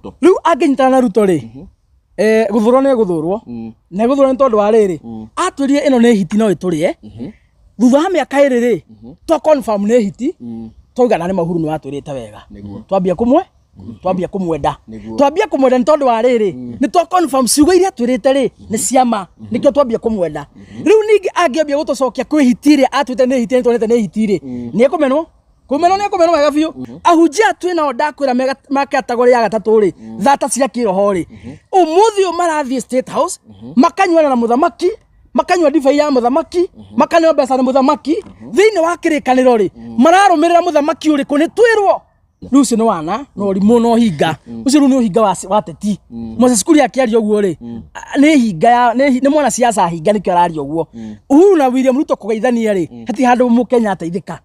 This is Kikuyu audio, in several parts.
Ruto. Rĩu angĩnyitana na Ruto rĩ, gũthũrwo nĩ egũthũrwo, na egũthũrwo nĩ tondũ wa rĩrĩ, atwĩrire ĩno nĩ hiti no ĩtũrĩe. Thutha wa mĩaka 2 rĩ, twa confirm nĩ hiti, twauga na nĩ ma Uhuru nĩ watwĩrĩte wega. Twambia kũmwe twambia kũmwenda. Twambia kũmwenda nĩ tondũ wa rĩrĩ, nĩ twa confirm ciugo iria atwĩrĩte rĩ nĩ ciama, nĩkĩo twambia kũmwenda. Rĩu ningĩ angĩambia gũtũcokia kwĩ hiti ĩrĩa atwĩte nĩ hiti, nĩ tuonete nĩ hiti rĩ, nĩ ekũmenwo. Kũmenwo nĩ ekũmenwo wega biũ. Ahunjia twĩ nao ndakwĩra ma category ya gatatũ rĩ, thata cia kĩroho rĩ, ũmũthĩ ũyũ marathiĩ State House, makanyuana na mũthamaki, makanyua ndibei ya mũthamaki, makaneo mbeca nĩ mũthamaki. Thĩinĩ wa kĩrĩkanĩro rĩ, mararũmĩrĩra mũthamaki ũrĩkũ? Nĩ twĩrwo. Rĩu ũcio nĩ wana na ũrimũ na ũhinga. Ũcio rĩu nĩ ũhinga wa teti. Moses Kuria akĩaria ũguo rĩ, nĩ hinga ya, nĩ mwana siasa hinga nĩkĩo araria ũguo. Uhuru na William Ruto kũgeithania rĩ, hatirĩ handũ mũkenya ateithĩka.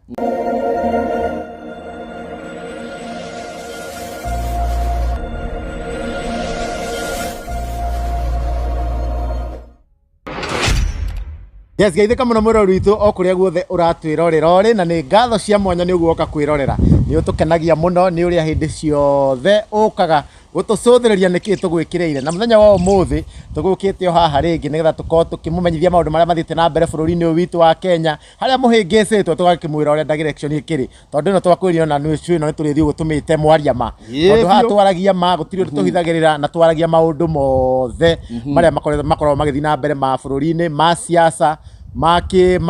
Yes, geithĩka mũno mwĩroreri witũ o kũrĩa guothe ũratwĩrorera ũrĩ, na nĩ ngatho cia mwanya nĩ ũguo woka kwĩrorera. Nĩ ũtũkenagia mũno nĩ ũrĩa hĩndĩ ciothe ũkaga gũtũcũthĩrĩria nĩkĩ tũgwĩkĩrĩire. Na mũthenya wa ũmũthĩ tũgũkĩte o haha rĩngĩ nĩgetha tũkorwo tũkĩmũmenyithia maũndũ marĩa mathiĩte na mbere bũrũri-inĩ ũyũ witũ wa Kenya, harĩa mũhĩngĩcĩtwo tũgakĩmwĩra ũrĩa direction ĩkĩrĩ. Tondũ ĩno twakwĩrire ona nĩ ĩno nĩ tũrĩthiĩ ũguo tũmĩte mwaria ma. Tondũ haha twaragia ma, gũtirĩ ũndũ tũhithagĩrĩra, na twaragia maũndũ mothe marĩa makoragwo magĩthiĩ na mbere ma bũrũri-inĩ, ma siasa, ma kĩ,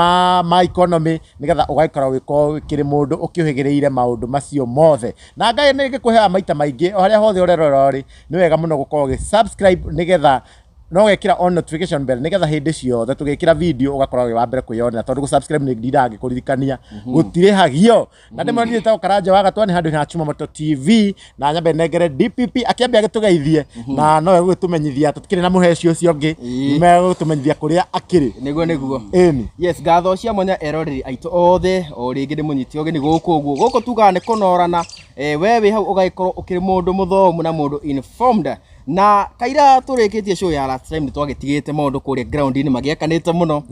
ma economy, nĩgetha ũgagĩkorwo ũgĩkorwo ũkĩrĩ mũndũ ũkĩũhĩgĩrĩire maũndũ macio mothe. Na Ngai nĩ ngĩkũheaga maita maingĩ, o harĩa hothe ũrerorera ũrĩ, nĩ wega mũno gũkorwo ũgĩ subscribe nĩgetha no ũgekĩra on notification bell nĩgetha hĩndĩ ciothe tũgĩkĩra video ũgakorwo wĩ wa mbere kwĩyonera, tondũ gũ-subscribe nĩ ndindaga ngĩkũririkania gũtirĩhagio. Na ndĩmwe niĩ njĩtagwo Karanja wa Gatwa, nĩ handũ ha Chuma Moto TV, na nyambe nengere DPP akĩambia agĩtũgeithie, na nowe gũgĩtũmenyithia tũtikĩrĩ na mũheci ũcio ũngĩ, megũtũmenyithia kũrĩa akĩrĩ. Nĩguo, nĩguo. Ĩni. Yes, ngatho cia mwanya eroreri aitũ othe, o rĩngĩ ndĩmũnyite ũgeni gũkũ ũguo. Gũkũ tugaga nĩ kũnorana, we wĩ hau ũgagĩkorwo ũkĩrĩ mũndũ mũthomu na mũndũ informed. Na kaira tũrĩkĩtie show ya last time nĩ twagĩtigĩte maũndũ kũrĩa ground-inĩ magĩakanĩte mũno.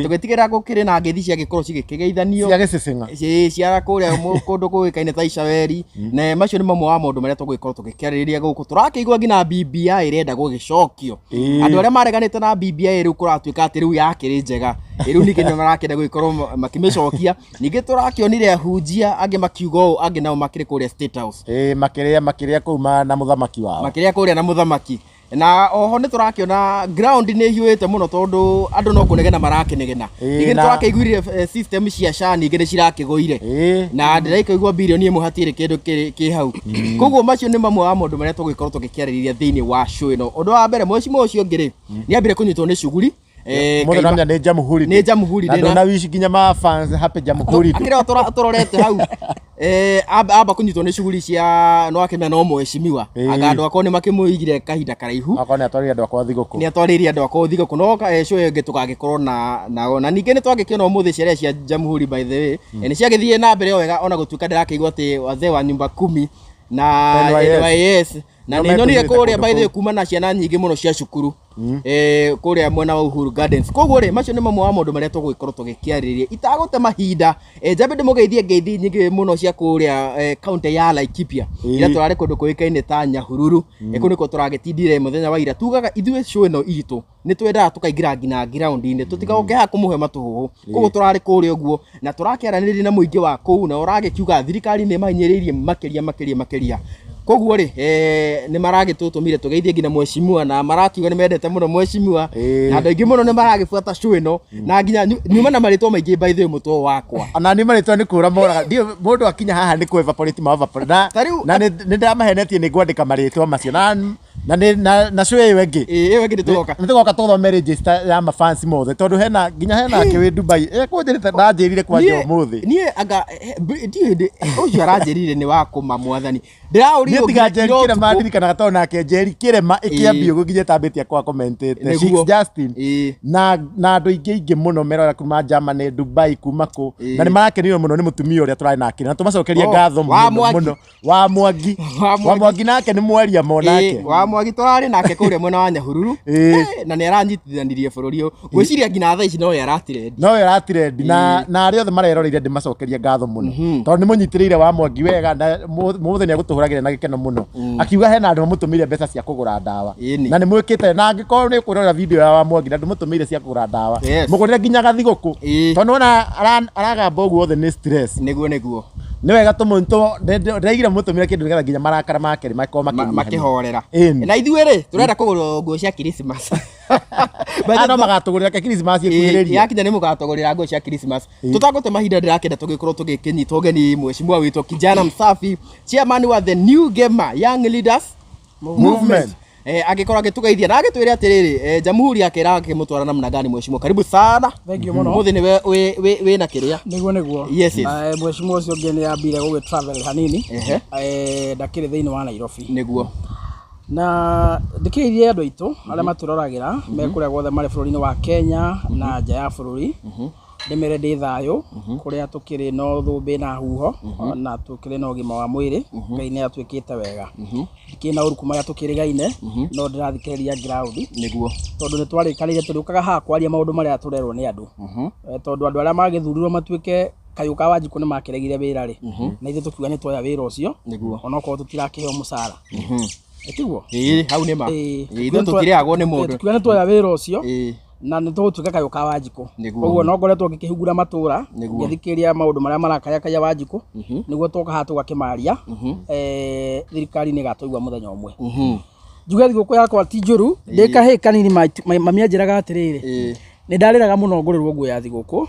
Tũgĩtigĩra gũkĩrĩ na ngeithi ciagĩkorwo cigĩkĩgeithanio. Cia gĩcĩcĩng'a. Ĩĩ, cia kũrĩa kũndũ kũĩkaine ta Icaweri. Na macio nĩ mamwe wa maũndũ marĩa tũgũgĩkorwo tũgĩkĩarĩrĩria gũkũ. Tũrakĩigua nginya BBI ĩrenda gũgĩcokio. Andũ arĩa mareganĩte na BBI rĩu kũratuĩka atĩ rĩu yakĩrĩ njega. Rĩu ningĩ nĩ marakĩenda gũgĩkorwo makĩmĩcokia. Ningĩ tũrakĩonire ahunjia angĩ makiuga ũũ, angĩ nao makĩrĩ kũrĩa State House. Ĩĩ, makĩrĩa kũu na mũthamaki wao. Makĩrĩa kũrĩa na mũthamaki. Na oho nĩ tũrakĩona ground nĩ ĩhiũhĩte mũno tondũ andũ no kũnegena marakĩnegena. Ningĩ nĩ tũrakĩiguire system cia SHA ningĩ nĩ cirakĩgũire. Na ndĩraikĩigua birioni 1 hatirĩ kĩndũ kĩ hau. Koguo macio nĩ mamwe wa maũndũ marĩa tũgũgĩkorwo tũgĩkĩarĩrĩria thĩinĩ wa show ĩno. Ũndũ wa mbere, mheshimiwa ũcio ũngĩ rĩ, nĩ ambire kũnyitwo nĩ cuguri. Mũthenya Kaima. nĩ Jamhuri Nĩ Day. Jamhuri Na Day na- ndona wish nginya ma fans happy Jamhuri Day. Akĩrĩa tũrorete hau. Amba kũnyitwo nĩ cuguri cia no akĩmenya no mheshimiwa. Anga andũ akwa nĩ makĩmũigire kahinda karaihu. Akorwo nĩ atwarire andũ akwa thigũkũ. Nĩ atwarĩire andũ akwa thigũkũ. No show ĩyo ĩngĩ tũgagĩkorwo nao. Na ningĩ nĩ twagĩkĩona ũmũthĩ sherehe cia Jamhuri by the way. Nĩ ciagĩthiĩ na mbere o wega ona gũtuĩka ndĩrakĩigua atĩ wazee wa nyumba kumi na NYS. NYS. Na Nĩo nĩ nyonire metũmĩte kũrĩa kũndũ by the way kũu. kuma na ciana nyingĩ mũno cia cukuru. Kũrĩa mwena wa Uhuru Gardens. Koguo rĩ, macio nĩ mamwe wa maũndũ marĩa tũgũgĩkorwo tũgĩkĩarĩrĩria. Itagũte mahinda, njambe ndĩmũgeithie ngeithi nyingĩ mũno cia kũrĩa county ya Laikipia. Ira tũrarĩ kũndũ kũĩkaine ta Nyahururu. Kũu nĩkuo tũragĩtindire mũthenya wa ira. Tugaga ithuĩ show ĩno itũ nĩ twendaga tũkaingĩra nginya ground-inĩ, tũtigaũke haha kũmũhe matũhũhũ. Koguo tũrarĩ kũrĩa ũguo na tũrakĩaranĩria na mũingĩ wa kũu na ũragĩkiuga thirikari nĩ ĩmahinyĩrĩirie makĩria makĩria makĩria. Koguo rĩ, nĩ maragĩtũtũmire tũgeithie nginya mheshimiwa na marakiuga nĩ mendete mũno mheshimiwa. Na andũ aingĩ mũno nĩ maragĩbuata show ĩno na nginya nyuma na marĩtwa maingĩ by the way mũtwe wakwa. Ona nĩ marĩtwa nĩ kũra moraga. Ndiũĩ mũndũ akinya haha nĩ kũ evaporate ma evaporate. Na Ta rĩu nĩ ndamahenetie nĩ ngwandĩka marĩtwa macio. Na na nĩ na na show ĩyo ĩngĩ. Ĩĩ, ĩyo ĩngĩ nĩ tũgoka. Nĩ tũgoka tũthome register ya mafans mothe tondũ hena nginya hena ake wĩ Dubai. Ekũnjĩrĩte ndanjĩrire kwanja ũmũthĩ. Niĩ anga, ndiũĩ ndĩ, ũcio aranjĩrire nĩ wa kũma mwathani. Ndĩraũrirwo Niĩ tiga nginya Njeri ira Kĩrema ũtukũ. ndirikanaga tondũ nake Njeri Kĩrema ĩkĩambia ũguo nginya ĩtambĩtie kwa commentĩte. Nĩguo. Sheiks Justin. Na na andũ aingĩ aingĩ mũno merora kuma Germany, Dubai, kuma kũ. Na nĩ marakenio mũno nĩ mũtumia ũrĩa tũrarĩ nake. Na tũmacokerie Oh, ngatho wa mũno Mwangi. mũno. Wa Mwangi. Wa Mwangi. Wa Mwangi nake nĩ mwaria mo nake. Wa Mwangi. Mwagi tũrarĩ nake kũrĩa mwena wa Nyahururu. Na nĩ aranyitithanirie bũrũri ũyũ. Ngwĩciria nginya thaa ici no ye aratirendi. No ĩratirendi na arĩa othe mareroreire ndĩmacokerie ngatho mũno tondũ nĩ mũnyitĩrĩire wa Mwangi wega na mũthĩ nĩ agũtũhũragĩra na gĩkeno mũno akiuga hena andũ mamũtũmĩire mbeca cia kũgũra ndawa na nĩ mwĩkĩte na angĩkorwo nĩ ũkwĩrorera video ya wa Mwangi na ndũmũtũmĩire cia kũgũra ndawa mũgũrĩre nginya gathigũkũ tondũ nĩwona aragamba ũguo othe nĩ stress. Nĩguo nĩguo. Nĩ wega ndĩraigire mũtũmĩre kĩndũ nĩgetha nginya marakara make rĩ makorwo makĩhorera. Na ithuĩ rĩ tũrenda kũgũrwo nguo cia Christmas. No magatũgũrĩra ke Christmas ĩkuhĩrĩrie. Yakinya nĩ mũgatũgũrĩra nguo cia Christmas. Tũtagũte mahinda ndĩrakĩenda tũgĩkorwo tũgĩkĩnyita ũgeni mheshimiwa witũ Kijana Msafi, chairman wa the New Gema Young Leaders Movement. Angĩkorwo agĩtũgeithia na agĩtwĩre atĩrĩrĩ, jamhuri yake ĩrakĩmũtwara namna gani mheshimiwa? Karibu sana. Thank you mũno. Mũthĩ nĩwe wĩna kĩrĩa. Nĩguo nĩguo. Yes, yes. Mheshimiwa ũcio ũngĩ nĩ ambire gũgĩ travel hanini. Ndakĩrĩ thĩinĩ wa Nairobi. Nĩguo. Na ndĩkĩgeithie andũ aitũ arĩa matũroragĩra me kũrĩa guothe marĩ bũrũri-inĩ wa Kenya na nja ya bũrũri. Ndĩmere ndĩ thayũ kũrĩa tũkĩrĩ no thũmbĩ na huho na tũkĩrĩ na ũgima wa mwĩrĩ. Ngai nĩ atuĩkĩte wega. Ndikĩrĩ na ũru kuma rĩrĩa tũkĩrĩgaine no ndĩrathikĩrĩria ground. Nĩguo. Tondũ nĩ twarĩkanĩire tũrĩũkaga haha kwaria maũndũ marĩa tũrerwo nĩ andũ. Tondũ andũ arĩa magĩthurirwo matuĩke kayũ ka Wanjikũ nĩ makĩregire wĩra rĩ. Na ithuĩ tũkiuga nĩ tuoya wĩra ũcio. Nĩguo. Onokorwo tũtirakĩheo mũcara. Tiguo? Hau nĩ ma. Ithuĩ tũtirĩhagwo nĩ mũndũ. Tũkiuga nĩ tuoya wĩra ũcio. Na nĩ tũgũtuĩka kayũ ka Wanjikũ. Koguo no ngoretwo ngĩkĩhungura matũra, ngĩthikĩrĩria maũndũ marĩa marakayakaya Wanjikũ, nĩguo twoka haha tũgakĩmaria, thirikari nĩ ĩgatũigua mũthenya ũmwe. Njuge thigũkũ yakwa ti njũru, ndĩ kahĩĩ kanini mami anjĩraga atĩrĩrĩ, nĩ ndarĩraga mũno ngũrĩrwo nguo ya thigũkũ,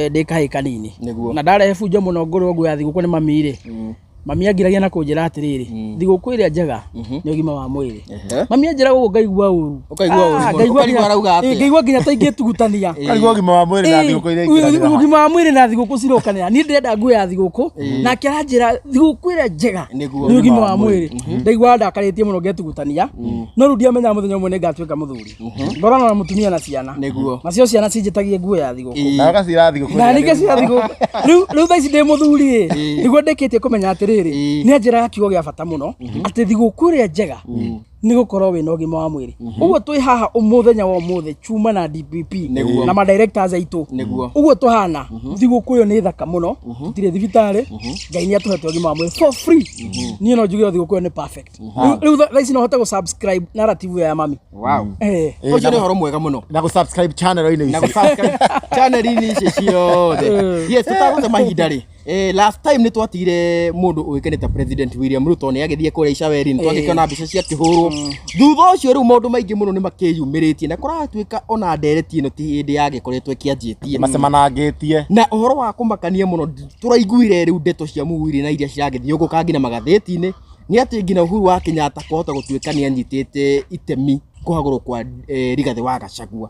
ndĩ kahĩĩ kanini. Na ndarehe bunjo mũno ngũrĩrwo nguo ya thigũkũ nĩ mami rĩ, mami angiragia na kũnjĩra atĩrĩrĩ, thigũkũ ĩrĩa njega nĩ ũgima wa mwĩrĩ. Mami anjĩra ũguo ngaigua ũru. Ũkaigua ũru mũno. Ũkaigua arauga atĩa? Ngaigua nginya ta ingĩtugutania. Ũkaigua ũgima wa mwĩrĩ na thigũkũ iria ingĩranĩra. Ũgima wa mwĩrĩ na thigũkũ cirokanĩra. Niĩ ndĩrenda nguo ya thigũkũ, nake aranjĩra thigũkũ ĩrĩa njega nĩ ũgima wa mwĩrĩ. Ndaigua ndakarĩtie mũno ngetugutania. No rĩu ndiamenyaga mũthenya ũmwe nĩ ngatuĩka mũthuri. Ngorana na mũtumia na ciana. Nacio ciana cinjĩtagie nguo ya thigũkũ. Na ũgacira thigũkũ. Na ningĩ thigũkũ. Rĩu thaa ici ndĩ mũthuri ĩ, nĩguo ndĩkĩtie kũmenya atĩrĩrĩ, nĩ anjĩraga kiugo gĩa bata mũno atĩ thigũkũ ĩrĩa njega nĩ gũkorwo wĩna ũgima wa mwĩrĩ. Ũguo twĩ haha mũthenya wa ũmũthĩ chuma na DPP na ma directors aitũ. Ũguo tũhana thigũkũ ĩyo nĩ thaka mũno, tũtirĩ thibitarĩ, Ngai nĩ atũhete ũgima wa mwĩrĩ for free. Niĩ no njuge thigũkũ ĩyo nĩ perfect. Rĩu thaa ici no hote gũ subscribe narrative ya mami. Wow. Ũcio nĩ ũhoro mwega mũno. Na gũ subscribe channel-inĩ ici. Na gũ subscribe channel-inĩ ici ciothe. Yes, tũtagũte mahinda rĩ. Last time nĩ twatigire mũndũ ũĩkaine ta President William Ruto nĩ agĩthiĩ kũrĩa Icaweri, nĩ twagĩkĩona mbica ciakĩhũrwo. Thutha ũcio rĩu maũndũ maingĩ mũno nĩ makĩyumĩrĩtie na kũratuĩka ona ndereti ĩno ti hĩndĩ yagĩkoretwo ĩkĩanjĩtie. Macemanangĩtie. Na ũhoro wa kũmakania mũno tũraiguire rĩu ndeto cia mũhuhu na iria ciragĩthiũngũka nginya magathĩti-inĩ nĩ atĩ nginya Uhuru wa Kenyatta kwahota gũtuĩka nĩ anyitĩte itemi kũhagũrwo kwa Rigathĩ wa Gachagua.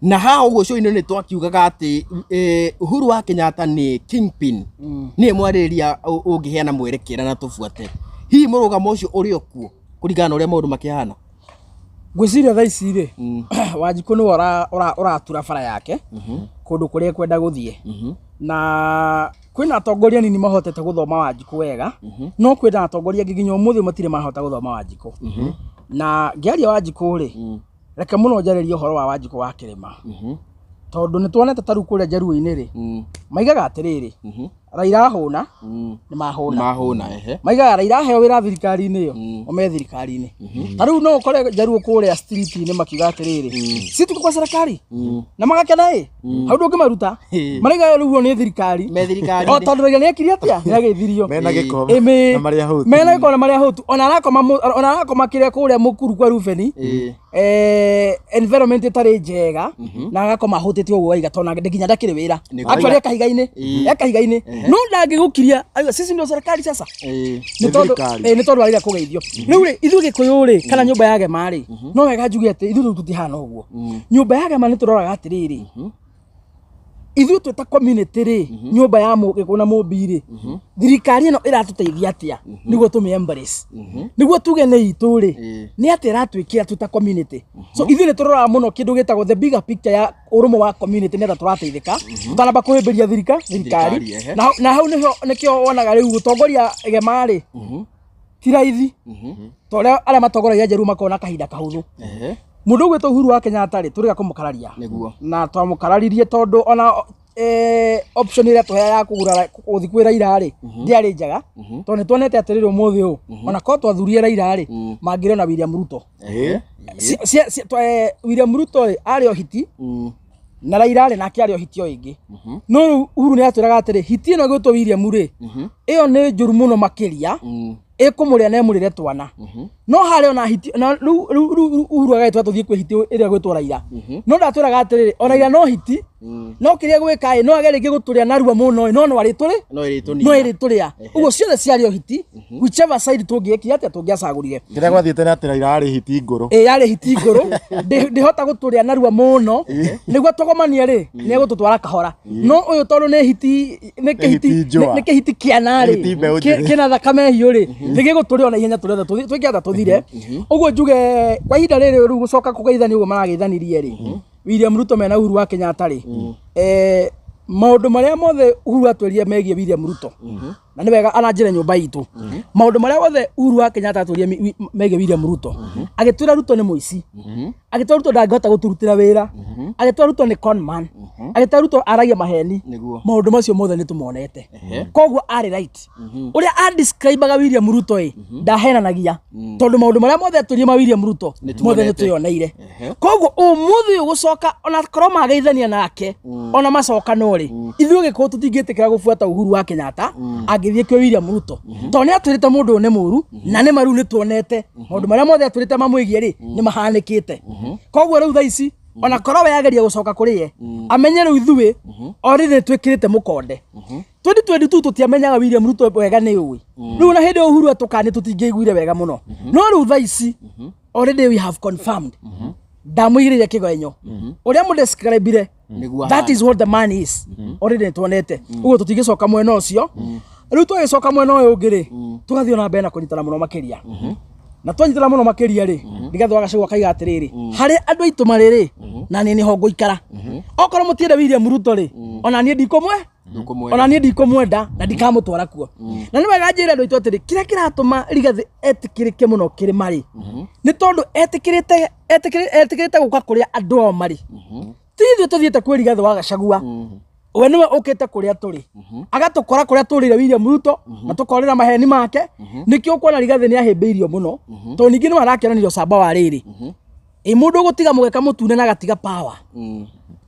Na haha ũguo cũinĩ nĩ twakiugaga atĩ Uhuru wa Kenyatta nĩ kingpin, nĩwe mwarĩrĩria ũngĩheana mwerekera na tũbuate. Hihi mũrũgamo ũcio ũrĩ o kuo kũringana na ũrĩa maũndũ makĩhana? Ngwĩciria thaa ici rĩ, Wanjikũ nĩwe ũratura bara yake kũndũ kũrĩa ekwenda gũthiĩ. Na kwĩna atongoria anini mahotete gũthoma Wanjikũ wega, no kwĩna atongoria angĩ nginya ũmũthĩ matirĩ mahota gũthoma Wanjikũ. Na ngĩaria Wanjikũ rĩ, reke mũno njarĩrie ũhoro wa Wanjikũ wa Kĩrĩma. Tondũ nĩ tuonete ta rĩu kũrĩa Njaruo-inĩ rĩ, maigaga atĩrĩrĩ, Raila ahũna, nĩ mahũna. Mahũna, ehe. Maigaga Raila aheo wĩra thirikari-inĩ ĩyo, o me thirikari-inĩ. Ta rĩu no ũkore Njaruo kũrĩa street-inĩ makiuga atĩrĩrĩ, sisi tuko kwa serikali. Na magakena ĩ, hau ndũngĩmaruta. Maraiga rĩu nĩ thirikari. Me thirikari-inĩ. O tondũ Raila nĩekire atĩa? Nĩageithirio. Mena gĩko na marĩa ahũtu. Mena gĩko na marĩa ahũtu. Ona arakoma kĩrĩa kũrĩa Mũkuru kwa Rubeni. Environment ĩtarĩ njega, na agakoma ahũtĩte ũguo waiga tondũ nginya ndakĩrĩ wĩra. Actually ekahiga-inĩ. Ekahiga-inĩ. No ndangĩgũkiria, aiga, sisi ndio serikali sasa. Nĩ tondũ arĩa kũgeithio. Rĩu rĩ, ithuĩ Gĩkũyũ rĩ, kana nyũmba ya Gema rĩ, no wega njuge atĩ ithuĩ rĩu tũtihana ũguo. Nyũmba ya Gema nĩ tũroraga atĩrĩrĩ, ithuĩ twĩ ta community rĩ, nyũmba ya Gĩkũyũ na Mũmbi rĩ, thirikari ĩno ĩratũteithia atĩa nĩguo tũmĩ embrace, nĩguo tuge nĩ itũ rĩ, nĩ atĩa ĩratwĩkĩra twĩ ta community. So ithuĩ nĩ tũroraga mũno kĩndũ gĩtagwo the bigger picture ya ũrũmwe wa community nĩgetha tũrateithĩka, tũtanamba kũhĩmbĩria thirikari. Na hau nĩkĩo wonaga rĩu gũtongoria Gema rĩ, Ti raithi ta ũrĩa arĩa matongoragia njeru makoragwo na kahinda kahũthũ. Mũndũ ũgwĩtwo Uhuru wa Kenyatta rĩ, tũrĩga kũmũkararia. Na twamũkararirie tondũ ona option ĩrĩa tũheaga ya kũgũra gũthiĩ kwĩ Raila rĩ, ndĩarĩ njega, tondũ nĩ tuonete atĩrĩrĩ ũmũthĩ ũyũ, ona korwo twathurire Raila rĩ, mangĩrĩ ona William Ruto. William Ruto rĩ, arĩ o hiti, na Raila rĩ, nake arĩ o hiti o ĩngĩ. No rĩu Uhuru nĩ atwĩraga atĩrĩ, hiti ĩno ĩgwĩtwo William rĩ, ĩyo nĩ njũru mũno makĩria, ĩkũmũrĩa na ĩmũrĩre twana. No harĩ ona hiti, na rĩu rĩu rĩu Uhuru agagĩtwĩra tũthiĩ kwĩ hiti ĩrĩa ĩgwĩtwo Raila. No ndatwĩraga atĩrĩrĩ, o Raila no hiti, no kĩrĩa gwĩka ĩ, no age rĩngĩ gũtũrĩa narua mũno ĩ, no no arĩtũrĩ No ĩrĩtũnina. no ĩrĩtũrĩa. Ũguo ciothe ciarĩ o hiti, whichever side tũngĩekire atĩa, tũngĩacagũrire. Kĩrĩa gwathiĩte nĩ atĩ Raila arĩ hiti ngũrũ. Ĩ yarĩ hiti ngũrũ, ndĩhota gũtũrĩa narua mũno, nĩguo tũgomanie rĩ, nĩ egũtũtwara kahora. No ũyũ tondũ nĩ hiti, nĩ kĩhiti, hiti njũa. nĩ kĩhiti kĩana rĩ, Hiti mbeũ njĩthĩ. kĩna thakame hiũ rĩ, nĩ gĩgũtũrĩa ona ihenya tũrĩ othe twĩke atĩa tũthire. Ũguo njuge kwa ihinda rĩrĩ rĩu gũcoka kũgeithania ũguo marageithanirie rĩ, William Ruto mena Uhuru wa Kenyatta rĩ, maũndũ marĩa mothe Uhuru atwĩrire megiĩ William Ruto, na nĩ wega ananjĩre nyũmba itũ, maũndũ marĩa mothe Uhuru wa Kenyatta atwĩrire megiĩ William Ruto, agĩtwĩra Ruto nĩ mũici, agĩtwĩra Ruto ndangĩhota gũtũrutĩra wĩra, agĩtwĩra Ruto nĩ con man, agĩtwĩra Ruto aragia maheni. Maũndũ macio mothe nĩ tũmonete. Koguo arĩ right. Ũrĩa a-describe-aga William Ruto ĩ, ndahenanagia, tondũ maũndũ marĩa mothe atwĩrire ma William Ruto mothe nĩ twĩyoneire. Koguo ũmũthĩ ũyũ gũcoka ona korwo mageithania nake, ona macokanwo rĩ, ithuĩ Gĩkũyũ tũtingĩtĩkĩra gũbuata Uhuru wa Kenyatta angĩthiĩ kwĩ William Ruto, tondũ nĩ atwĩrĩte mũndũ ũyũ nĩ mũru, na nĩ ma rĩu nĩ tuonete maũndũ marĩa mothe atwĩrĩte mamwĩgiĩ rĩ, nĩ mahanĩkĩte. Koguo rĩu thaa ici ona korwo we ageria gũcoka kũrĩ ye, amenye rĩu ithuĩ already nĩ twĩkĩrĩte mũkonde. 2022 tũtiamenyaga William Ruto wega nĩ ũĩ. Rĩu na hĩndĩ ĩyo Uhuru atũkanie tũtingĩaiguire wega mũno. No rĩu thaa ici already we have confirmed. Ndamũigĩrĩire kĩgenyo. Ũrĩa mũdescribe-ire, that is what the man is. Already nĩtuonete. Ũguo tũtingĩcoka mwena ũcio. Rĩu twagĩcoka mwena ũyũ ũngĩ rĩ, tũgathiĩ ona mbere na kũnyitana mũno makĩria. Na twanyitana mũno makĩria rĩ, Rigathĩ wa Gachagua akaiga atĩrĩrĩ, harĩa andũ aitũ marĩ rĩ, na niĩ nĩho ngũikara. Okorwo mũtienda William Ruto rĩ, ona niĩ ndikũmwe, ona niĩ ndikũmwenda na ndikamũtwara kuo. Na nĩ wega njĩre andũ aitũ atĩrĩ, kĩrĩa kĩratũma Rigathĩ etĩkĩrĩke mũno kĩrĩma rĩ, nĩ tondũ etĩkĩrĩte gũka kũrĩa andũ ao marĩ. Ti ithuĩ tũthiĩte kwĩ Rigathĩ wa Gachagua, we nĩwe ũkĩte kũrĩa tũrĩ, agatũkora kũrĩa tũrĩire William Ruto, na tũkorĩra maheni make. Nĩkĩo ũkuona Rigathĩ nĩ ahĩmbĩirio mũno, tondũ ningĩ nĩwe arakĩonanirio ũcamba wa rĩrĩ. Ĩ mũndũ ũgũtiga mũgeka mũtune na agatiga power,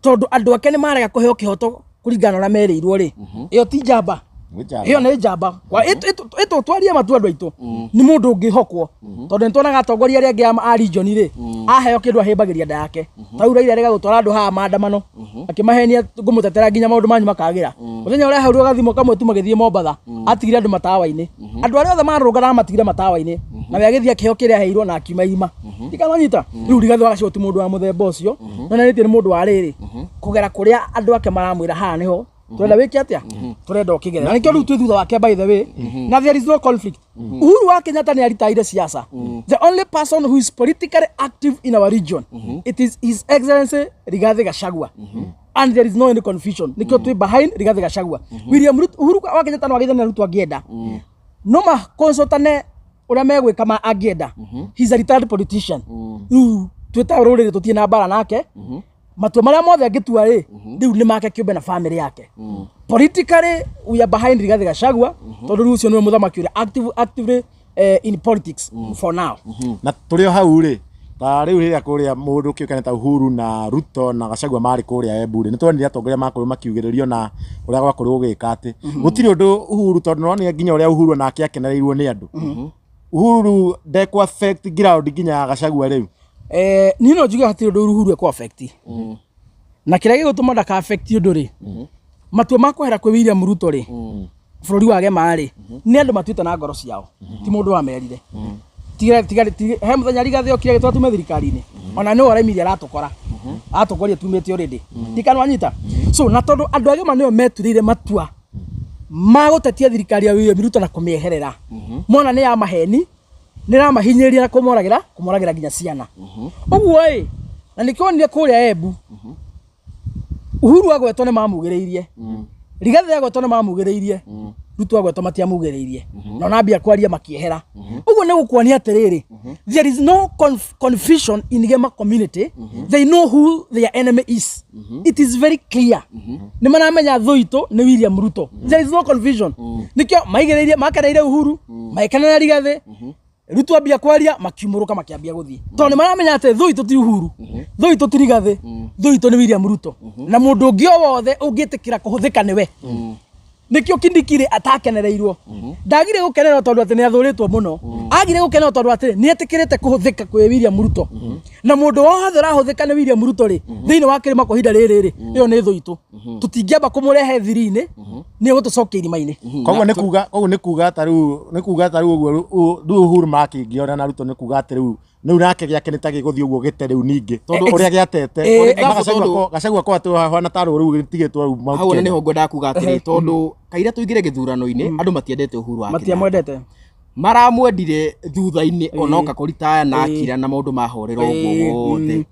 tondũ andũ ake nĩ marega kũheo kĩhoto kũringana na ũrĩa merĩirwo rĩ, ĩyo ti njamba. Ĩyo nĩ njamba. Ĩtũtwarie matu andũ aitũ, nĩ mũndũ ũngĩhokwo, tondũ nĩ tuonaga atongoria arĩa angĩ a region rĩ, aheo kĩndũ ahĩmbagĩria nda yake. Ta rĩu Raila arega gũtwara andũ haha maandamano, akĩmahenia ngũmũtetera nginya maũndũ manyu makagĩra. Mũthenya ũrĩa aheirwo gathimũ kamwe tu magĩthiĩ Mombatha, atigire andũ matawa-inĩ. Andũ arĩa othe marũrũnganaga matigire matawa-inĩ, na we agĩthiĩ akĩheo kĩrĩa aheirwo na akiuma irima. Ndikamanyita. Rĩu Rigathĩ wa Gachagua ti mũndũ wa mũthemba ũcio, no nĩ nĩ mũndũ wa rĩrĩ, kũgera kũrĩa andũ ake maramwĩra haha nĩho turenda wĩke atĩa, turenda ũkĩgerera. Na nĩkĩo rĩu twĩ thutha wake, by the way, na there is no conflict. Uhuru wa Kenyatta nĩ aritaire siasa. The only person who is politically active in our region, it is His Excellency Rigathi Gachagua, and there is no any confusion. Nĩkĩo twĩ behind Rigathi Gachagua. William Ruto, Uhuru wa Kenyatta no agĩthane na Ruto angĩenda, no makonsultane ũrĩa megwĩka ma angĩenda. He's a retired politician. Rĩu twĩta rũrĩrĩ tũtirĩ na mbara nake. Matua marĩa mothe angĩtua rĩ, rĩu nĩ make kĩũmbe na family yake. Politically we are behind Rigathi Gachagua, tondũ rĩu ũcio nĩwe mũthamaki ũrĩa actively in politics for now. Na tũrĩ o hau rĩ, ta rĩu rĩrĩa kũrĩa mũndũ kĩũkane ta Uhuru na Ruto na Gachagua marĩ kũrĩa Embu rĩ, nĩ tuonire atongoria makorirwo makiugĩrĩrio na ũrĩa gwakorirwo gũgĩka atĩ gũtirĩ ũndũ Uhuru, tondũ nĩwonire nginya ũrĩa Uhuru onake akenereirwo nĩ andũ. Uhuru ndekũ affect ground nginya ya Gachagua rĩu. Niĩ no njuge hatirĩ ũndũ Uhuru ekũ affect. Na kĩrĩa gĩgũtũma ndaka affect ũndũ rĩ, matua ma kwehera kwĩ William Ruto rĩ, bũrũri wa gema rĩ, nĩ andũ matuĩte na ngoro ciao, ti mũndũ wamerire. Tiga tiga he mũthenya Rigathĩ okire agĩtwara tume thirikari-inĩ, ona nĩwe ũraimirie aratũkora, aratũkoria tumĩte already. Ndikanwanyita. So na tondũ andũ agima nĩo meturĩire matua ma gũtetia thirikari ya William Ruto na kũmĩeherera, mona nĩ ya maheni, nĩ ramahinyĩrĩria na kũmoragĩra nginya ciana. Ũguo ĩ, na nĩkĩo wonire kũrĩa Embu, Uhuru agwetwo nĩ mamugĩrĩirie, Rigathĩ agwetwo nĩ mamugĩrĩirie, Ruto agwetwo matiamugĩrĩirie, na ona ambia kwaria makĩehera. Ũguo nĩ gũkuonia atĩrĩrĩ, there is no confusion in Gema community. They know who their enemy is. It is very clear. Nĩ maramenya thũ itũ nĩ William Ruto. There is no confusion. Nĩkĩo maigĩrĩirie, makeneire Uhuru, magĩkenera Rigathĩ. Ruto ambia kwaria, makiumũrũka, makĩambia gũthiĩ, tondũ nĩ maramenya atĩ thũ itũ ti Uhuru, thũ itũ ti Rigathĩ, thũ itũ nĩ William Ruto na mũndũ ũngĩ o wothe ũngĩtĩkĩra kũhũthĩka nĩwe. Nĩkĩo Kindiki rĩ atakenereirwo. Ndagire gũkenerwo tondũ atĩ nĩ athũrĩtwo mũno. Agire gũkenerwo tondũ atĩ nĩ etĩkĩrĩte kũhũthĩka kwĩ William Ruto, na mũndũ wothe ũrahũthĩka nĩ William Ruto rĩ, thĩinĩ wa kĩrĩma kwa ihinda rĩrĩ rĩ, ĩyo nĩ thũ itũ. Tũtingĩamba kũmũrehe thiri-inĩ, nĩ egũtũcokia irima-inĩ. Koguo nĩ kuga ta rĩu, nĩ kuga ta rĩu ũguo rĩu Uhuru makĩngĩona na Ruto, nĩ kuga atĩ rĩu nake gĩake nĩ ta gĩgũthiĩ ũguo gĩte rĩu ningĩ, tondũ ũrĩa gĩatete. Gachagua ko atĩ hana tarũ rĩu gĩtigĩtwo rĩu Mount Hau ona Kenya. Nĩho ngwendaga kuga atĩrĩ, tondũ kaira tũingĩre gĩthurano-inĩ, andũ matiendete Uhuru wa Kenyatta. Matiamwendete. Maramwendire thutha-inĩ onoka kũritaya na akira na maũndũ mahorera ũguo wothe.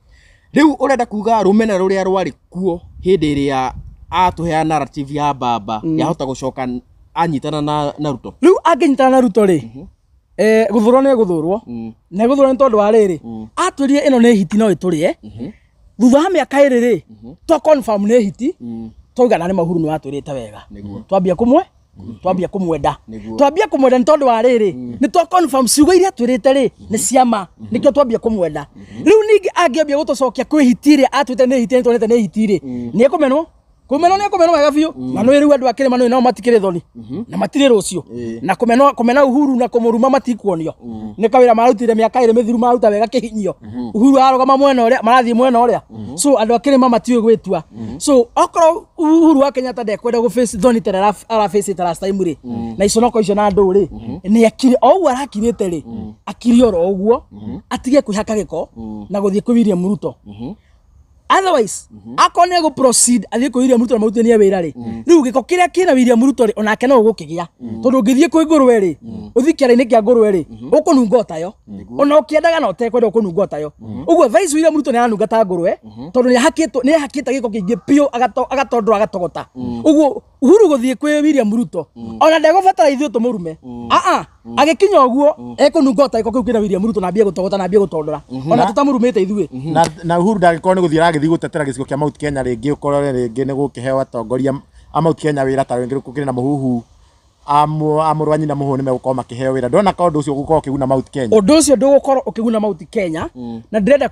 Rĩu ũrenda kuga rũmena rũrĩa rwarĩ kuo hĩndĩ ĩrĩa atũheaga narrative ya baba yahota gũcoka anyitana na Ruto? Rĩu angĩnyitana na Ruto rĩ, gũthũrwo nĩ egũthũrwo, na egũthũrwo nĩ tondũ wa rĩrĩ, atwĩrire ĩno nĩ hiti no ĩtũrĩe. Thutha wa mĩaka 2 rĩ, twa confirm nĩ hiti, twauga na nĩ ma, Uhuru nĩ watwĩrĩte wega. Twambia kũmwenda. Twambia kũmwenda nĩ tondũ wa rĩrĩ, nĩ twa confirm ciugo iria twĩrĩte rĩ nĩ ciama. Nĩkĩo twambia kũmwenda. Rĩu ningĩ angĩambia gũtũcokia kwĩ hiti ĩrĩa atwĩte nĩ hiti, nĩ tuonete nĩ hiti rĩ, nĩ ekũmenwo. Kũmenwo nĩ ekũmenwo wega biũ. Na nĩ rĩu andũ a kĩrĩma nĩ nao matikĩrĩ thoni na matirĩ rũciũ na kũmenwo, kũmena Uhuru na kũmũruma matikuonio. Nĩ kawĩra marutire mĩaka 2 mĩthiru, maruta wega kĩhinyio. Uhuru ararũgama mwena ũrĩa, marathiĩ mwena ũrĩa. So andũ a kĩrĩma matiũĩ gwĩtua. So okorwo Uhuru wa Kenyatta ndekwenda gũ face thoni tene araface last time rĩ, na iconoko icio na andũ rĩ, nĩ akire o ũguo arakirĩte rĩ, akire oro ũguo, atige kwĩhaka gĩko na gũthiĩ kwĩ William Ruto. Otherwise, akorwo nĩ egũ proceed athiĩ kwĩ William Ruto na marutithanie wĩra rĩ, rĩu gĩko kĩrĩa kĩna William Ruto rĩ, onake no ũgũkĩgĩa, tondũ ũngĩthiĩ kwĩ ngũrwe rĩ, ũthiĩ kĩara-inĩ kĩa ngũrwe rĩ, ũkũnunga o tayo, ona ũkĩendaga na ũtekwenda ũkũnunga o tayo. Ũguo thaa ici William Ruto nĩ aranunga ta ngũrwe, tondũ nĩ ahakĩte gĩko kĩingĩ biũ, agatondora, agatogota. Ũguo Uhuru gũthiĩ kwĩ William Ruto, ona ndegũbatara ithuĩ tũmũrume. Aa, agĩkinya ũguo ekũnunga o ta gĩko kĩu kĩna William Ruto, na ambie gũtogota na ambie gũtondora, ona tũtamũrumĩte ithuĩ. Na Uhuru ndangĩkorwo nĩ gũthiĩ aragĩthiĩ gũtetera gĩcigo kĩa Mount Kenya rĩngĩ, ũkorore rĩngĩ nĩ gũkĩheo atongoria a Mount Kenya wĩra, ta rĩngĩ gũkĩrĩ na mũhuhu a mũrũ wa nyina mũhũ nĩ megũkorwo makĩheo wĩra. Ndona ka ũndũ ũcio gũkorwo ũkĩguna Mount Kenya. Ũndũ ũcio ndũgũkorwo ũkĩguna Mount Kenya, na ndĩrenda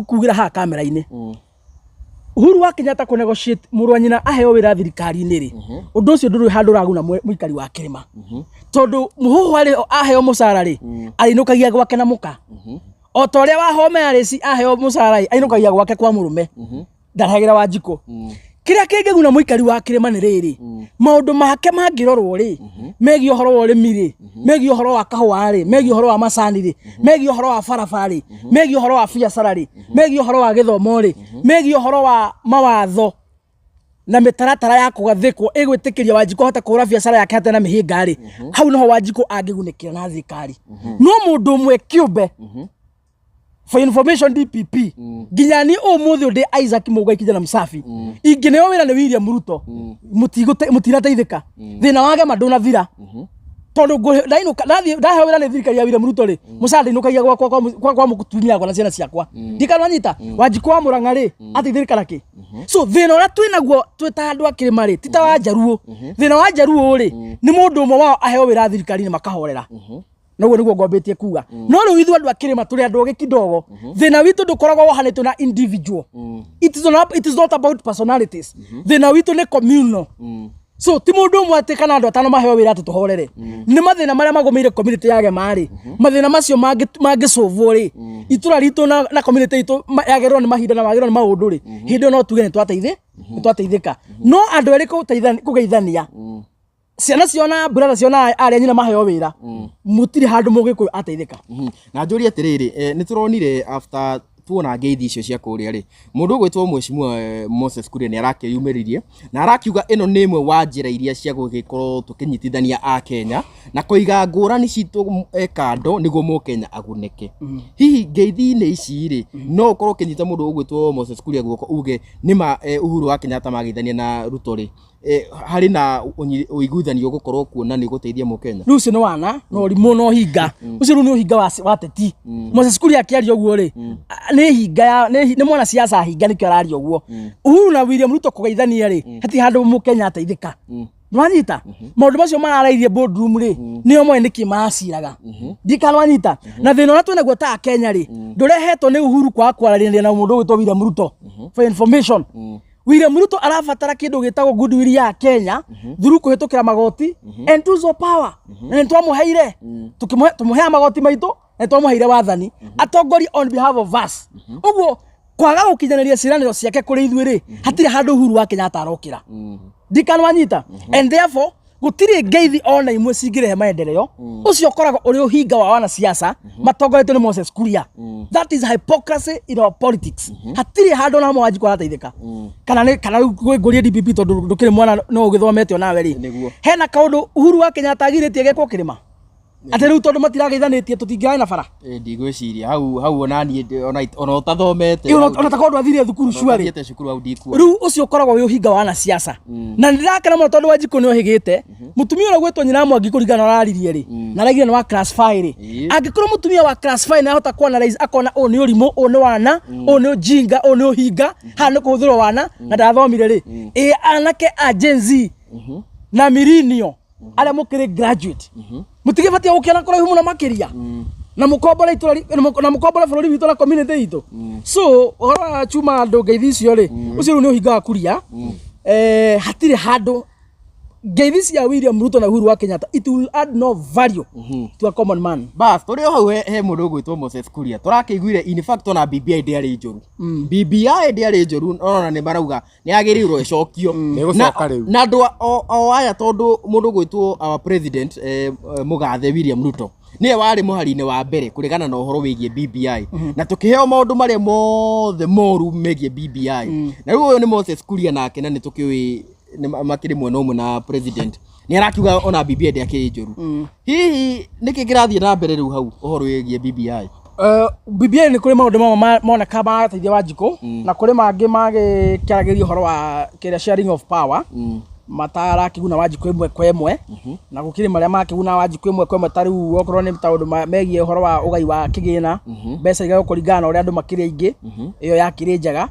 kugĩra haha kamera-inĩ, Uhuru wa Kenyatta kũ negotiate mũrũ wa nyina aheo wĩra thirikari-inĩ rĩ, ũndũ ũcio ndũrĩ handũ ũraguna mũikari wa kĩrĩma, tondũ mũhũhũ arĩ aheo mũcara rĩ, ainũkagia gwake na mũka, o ta ũrĩa Wahome Alice aheo mũcara rĩ, ainũkagia gwake kwa mũrũme, ndarehagĩra Wanjikũ. Kĩrĩa kĩngĩguna mũikari wa kĩrĩma nĩ rĩrĩ, maũndũ make mangĩrorwo rĩ, megiĩ ũhoro wa ũrĩmi rĩ, megiĩ ũhoro wa kahũa rĩ, megiĩ ũhoro wa macani rĩ, megiĩ ũhoro wa barabara rĩ, megiĩ ũhoro wa biacara rĩ, megiĩ ũhoro wa gĩthomo rĩ, megiĩ ũhoro wa mawatho na mĩtaratara ya kũgathĩkwo ĩgwĩtĩkĩria Wanjikũ ahote kũhũra biacara yake hatarĩ na mĩhĩnga rĩ, hau noho Wanjikũ angĩgunĩkĩra na thirikari. No mũndũ ũmwe kĩũmbe, for information, DPP, nginya ni ũmũthĩ ũndĩ Isaac Mũgai kijana msafi ingĩneo wĩra nĩ William Ruto, mũtirateithĩka. Thĩna wa gema ndũnathira, tondũ ndainũka, ndathiĩ ndaheo wĩra nĩ thirikari ya William Ruto rĩ, mũcara ndinũkagia gwakwa kwa mũtumia wakwa na ciana ciakwa. Ndikanwanyita Wanjikũ wa Mũrang'a rĩ, ateithĩrĩka na kĩ? So thĩna ũrĩa twĩ naguo twĩ ta andũ a kĩrĩma rĩ, ti ta wa Njaruo. Thĩna wa Njaruo rĩ, nĩ mũndũ ũmwe wao aheo wĩra thirikari-inĩ makahorera. Noguo nĩguo ngwambĩtie kuga. No rĩu ithuĩ andũ a kĩrĩma tũrĩ andũ ogĩ kidogo. Thĩna witũ ndũkoragwo wohanĩtio na individual. It is not about personalities. Thĩna witũ nĩ communal. So ti mũndũ ũmwe atĩ kana andũ atano maheo wĩra atĩ tũhorere. Nĩ mathĩna marĩa magũmĩire community ya Gema rĩ, mathĩna macio mangĩcũvwo rĩ, itũra ritũ na community itũ yagĩrĩrwo nĩ mahinda na wagĩrĩrwo nĩ maũndũ rĩ, hĩndĩ ĩyo no tuge nĩ twateithĩka. No andũ erĩ kũgeithania ciana ciona brother ciona arĩa nyina maheo wĩra, mũtirĩ handũ mũgĩkũyũ ateithĩka. Na njũrie atĩrĩrĩ, nĩ tũronire after tuona ngeithi icio cia kũrĩa rĩ, mũndũ ũgwĩtwo mheshimiwa Moses Kuria nĩ arakĩyumĩririe na arakiuga ĩno nĩ ĩmwe wa njĩra iria cia gũgĩkorwo tũkĩnyitithania a Kenya na kũiga ngũrani citũ kando nĩguo mũkenya agunĩke. Hihi ngeithi-inĩ ici rĩ, no ũkorwo ũkĩnyita mũndũ ũgwĩtwo Moses Kuria guoko uge nĩma Uhuru wa Kenyatta mageithania na Ruto rĩ, Harĩ na ũiguithanio ũgũkorwo kuo na nĩ ũgũteithia Mũkenya? Rĩu ũcio nĩ wana na ũrimũ na ũhinga. Ũcio rĩu nĩ ũhinga wa ateti. Moses Kuria akĩaria ũguo rĩ, nĩ hinga ya nĩ mwanasiasa hinga, nĩkĩo araria ũguo. Uhuru na William Ruto kũgeithania rĩ, hatirĩ handũ Mũkenya ateithĩka. Nĩwanyita? Maũndũ macio mararairie boardroom rĩ, nĩo moĩ nĩkĩ maraciraga. Ndikana wanyita? Na thĩna ũrĩa twĩnaguo ta Kenya rĩ, ndũrehetwo nĩ Uhuru kwaga kwaranĩria na mũndũ ũgwĩtwo William Ruto. For information, William Ruto arabatara kĩndũ gĩtagwo goodwill ya Kenya through kũhĩtũkĩra magoti and tools of power. Na nĩ twamũheire, tukĩmũhe, tũmũheaga magoti maitũ na nĩ twamũheire wathani atongorie on behalf of us. Ũguo kwaga gũkinyanĩria ciĩranĩro ciake kũrĩ ithuĩ rĩ, hatirĩ handũ Uhuru wa Kenyatta arokĩra. Ndikanwanyita? And therefore gũtirĩ ngeithi ona imwe cingĩrehe maendeleo. Ũcio ũkoragwo ũrĩ ũhinga wa wanasiasa matongoretio nĩ Moses Kuria. That is hypocrisy in our politics. Hatirĩ handũ ona hamwe Wanjikũ arateithĩka. Kana nĩ kana rĩu ngũrie DPP, tondũ ndũkĩrĩ mwana no ũgĩthomete onawe rĩ, hena kaũndũ Uhuru wa Kenyatta agirĩtie gekwo kĩrĩma atĩ rĩu tondũ matirageithanĩtie tũtingĩrarĩ na bara? Ndigwĩciria hau hau ona niĩ ona ũtathomete. Ona takorwo ndwathire thukuru cuarĩ. Ũtathiĩte cukuru, hau ndikuona. Rĩu ũcio ũkoragwo wĩ ũhinga wa wanasiasa. Na nĩ ndĩrakena mũno tondũ Wanjikũ nĩ ohĩgĩte mũtumia ũrĩa gwĩtwo nyina Mwangi kũringana na ũraririe rĩ, na araigire nĩ wa class 5 rĩ. Angĩkorwo mũtumia wa class 5 nĩ ahota kuanalyze akona ũyũ nĩ ũrimũ, ũyũ nĩ wana, ũyũ nĩ ũjinga, ũyũ nĩ ũhinga, haha nĩ kũhũthĩrwo wana na ndathomire rĩ, ĩ anake a Gen Z na millennial arĩa mũkĩrĩ graduate mũtigĩbatie gũkĩona kũraihu mũno makĩria na mũkombore itũra na mũkombore bũrũri witũ na community itũ. So ũhoro wa chuma andũ ngeithi icio rĩ, ũcio rĩu nĩ ũhinga wa Kuria. Hatirĩ handũ ngeithi cia William Ruto na Uhuru wa Kenyatta, it will add no value to a common man. Bas, tũrĩ o hau, he mũndũ ũgwĩtwo Moses Kuria tũrakĩiguire. In fact, ona BBI ndĩarĩ njũru, BBI ndĩarĩ njũru, ona nĩ marauga nĩ yagĩrĩirwo ĩcokio. Nĩ ĩgũcoka rĩu. Na andũ o aya, tondũ mũndũ ũgwĩtwo our president, mũgathe William Ruto, nĩwe warĩ mũhari-inĩ wa mbere kũregana na ũhoro wĩgiĩ BBI, na tũkĩheo maũndũ marĩa mothe moru megiĩ BBI. Na rĩu ũyũ nĩ Moses Kuria nake, na nĩ tũkĩũĩ nĩ makĩrĩ mwena ũmwe na president, nĩ arakiuga ona BBI ndĩakĩrĩ njũru. Hihi nĩkĩ kĩrathiĩ na mbere rĩu hau ũhoro wĩgiĩ BBI? BBI nĩ kũrĩ maũndũ mamwe moneka marateithia Wanjikũ, na kũrĩ mangĩ magĩkĩaragĩria ũhoro wa kĩrĩa sharing of power matarakĩguna Wanjikũ ĩmwe kwa ĩmwe, na gũkĩrĩ marĩa makĩguna Wanjikũ ĩmwe kwa ĩmwe, ta rĩu okorwo nĩ maũndũ megiĩ ũhoro wa ũgai wa kĩgĩna, mbeca igaywo kũringana na ũrĩa andũ makĩrĩ aingĩ, ĩyo yakĩrĩ njega.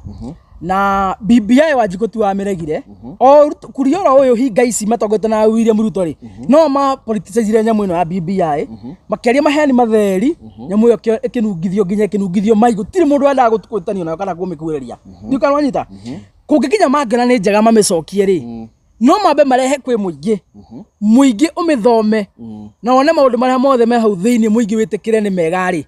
Na BBI Wanjikũ ti wamĩregire o Kuria oro ũyũ hinga ici matongoretio na William Ruto rĩ, no ma politicizire nyamũ ĩno ya BBI, makĩaria maheni matheri, nyamũ ĩyo ĩkĩnungithio nginya ĩkĩnungithio mai, gũtirĩ mũndũ wendaga gũtanio nayo kana kũmĩkuhĩrĩria. Ndiũĩ kana wanyita. Kũngĩkinya mangĩona nĩ njega mamĩcokie rĩ, no mambe marehe kwĩ mũingĩ, mũingĩ ũmĩthome na wone maũndũ marĩa mothe me hau thĩinĩ, mũingĩ wĩtĩkĩre nĩ mega rĩ,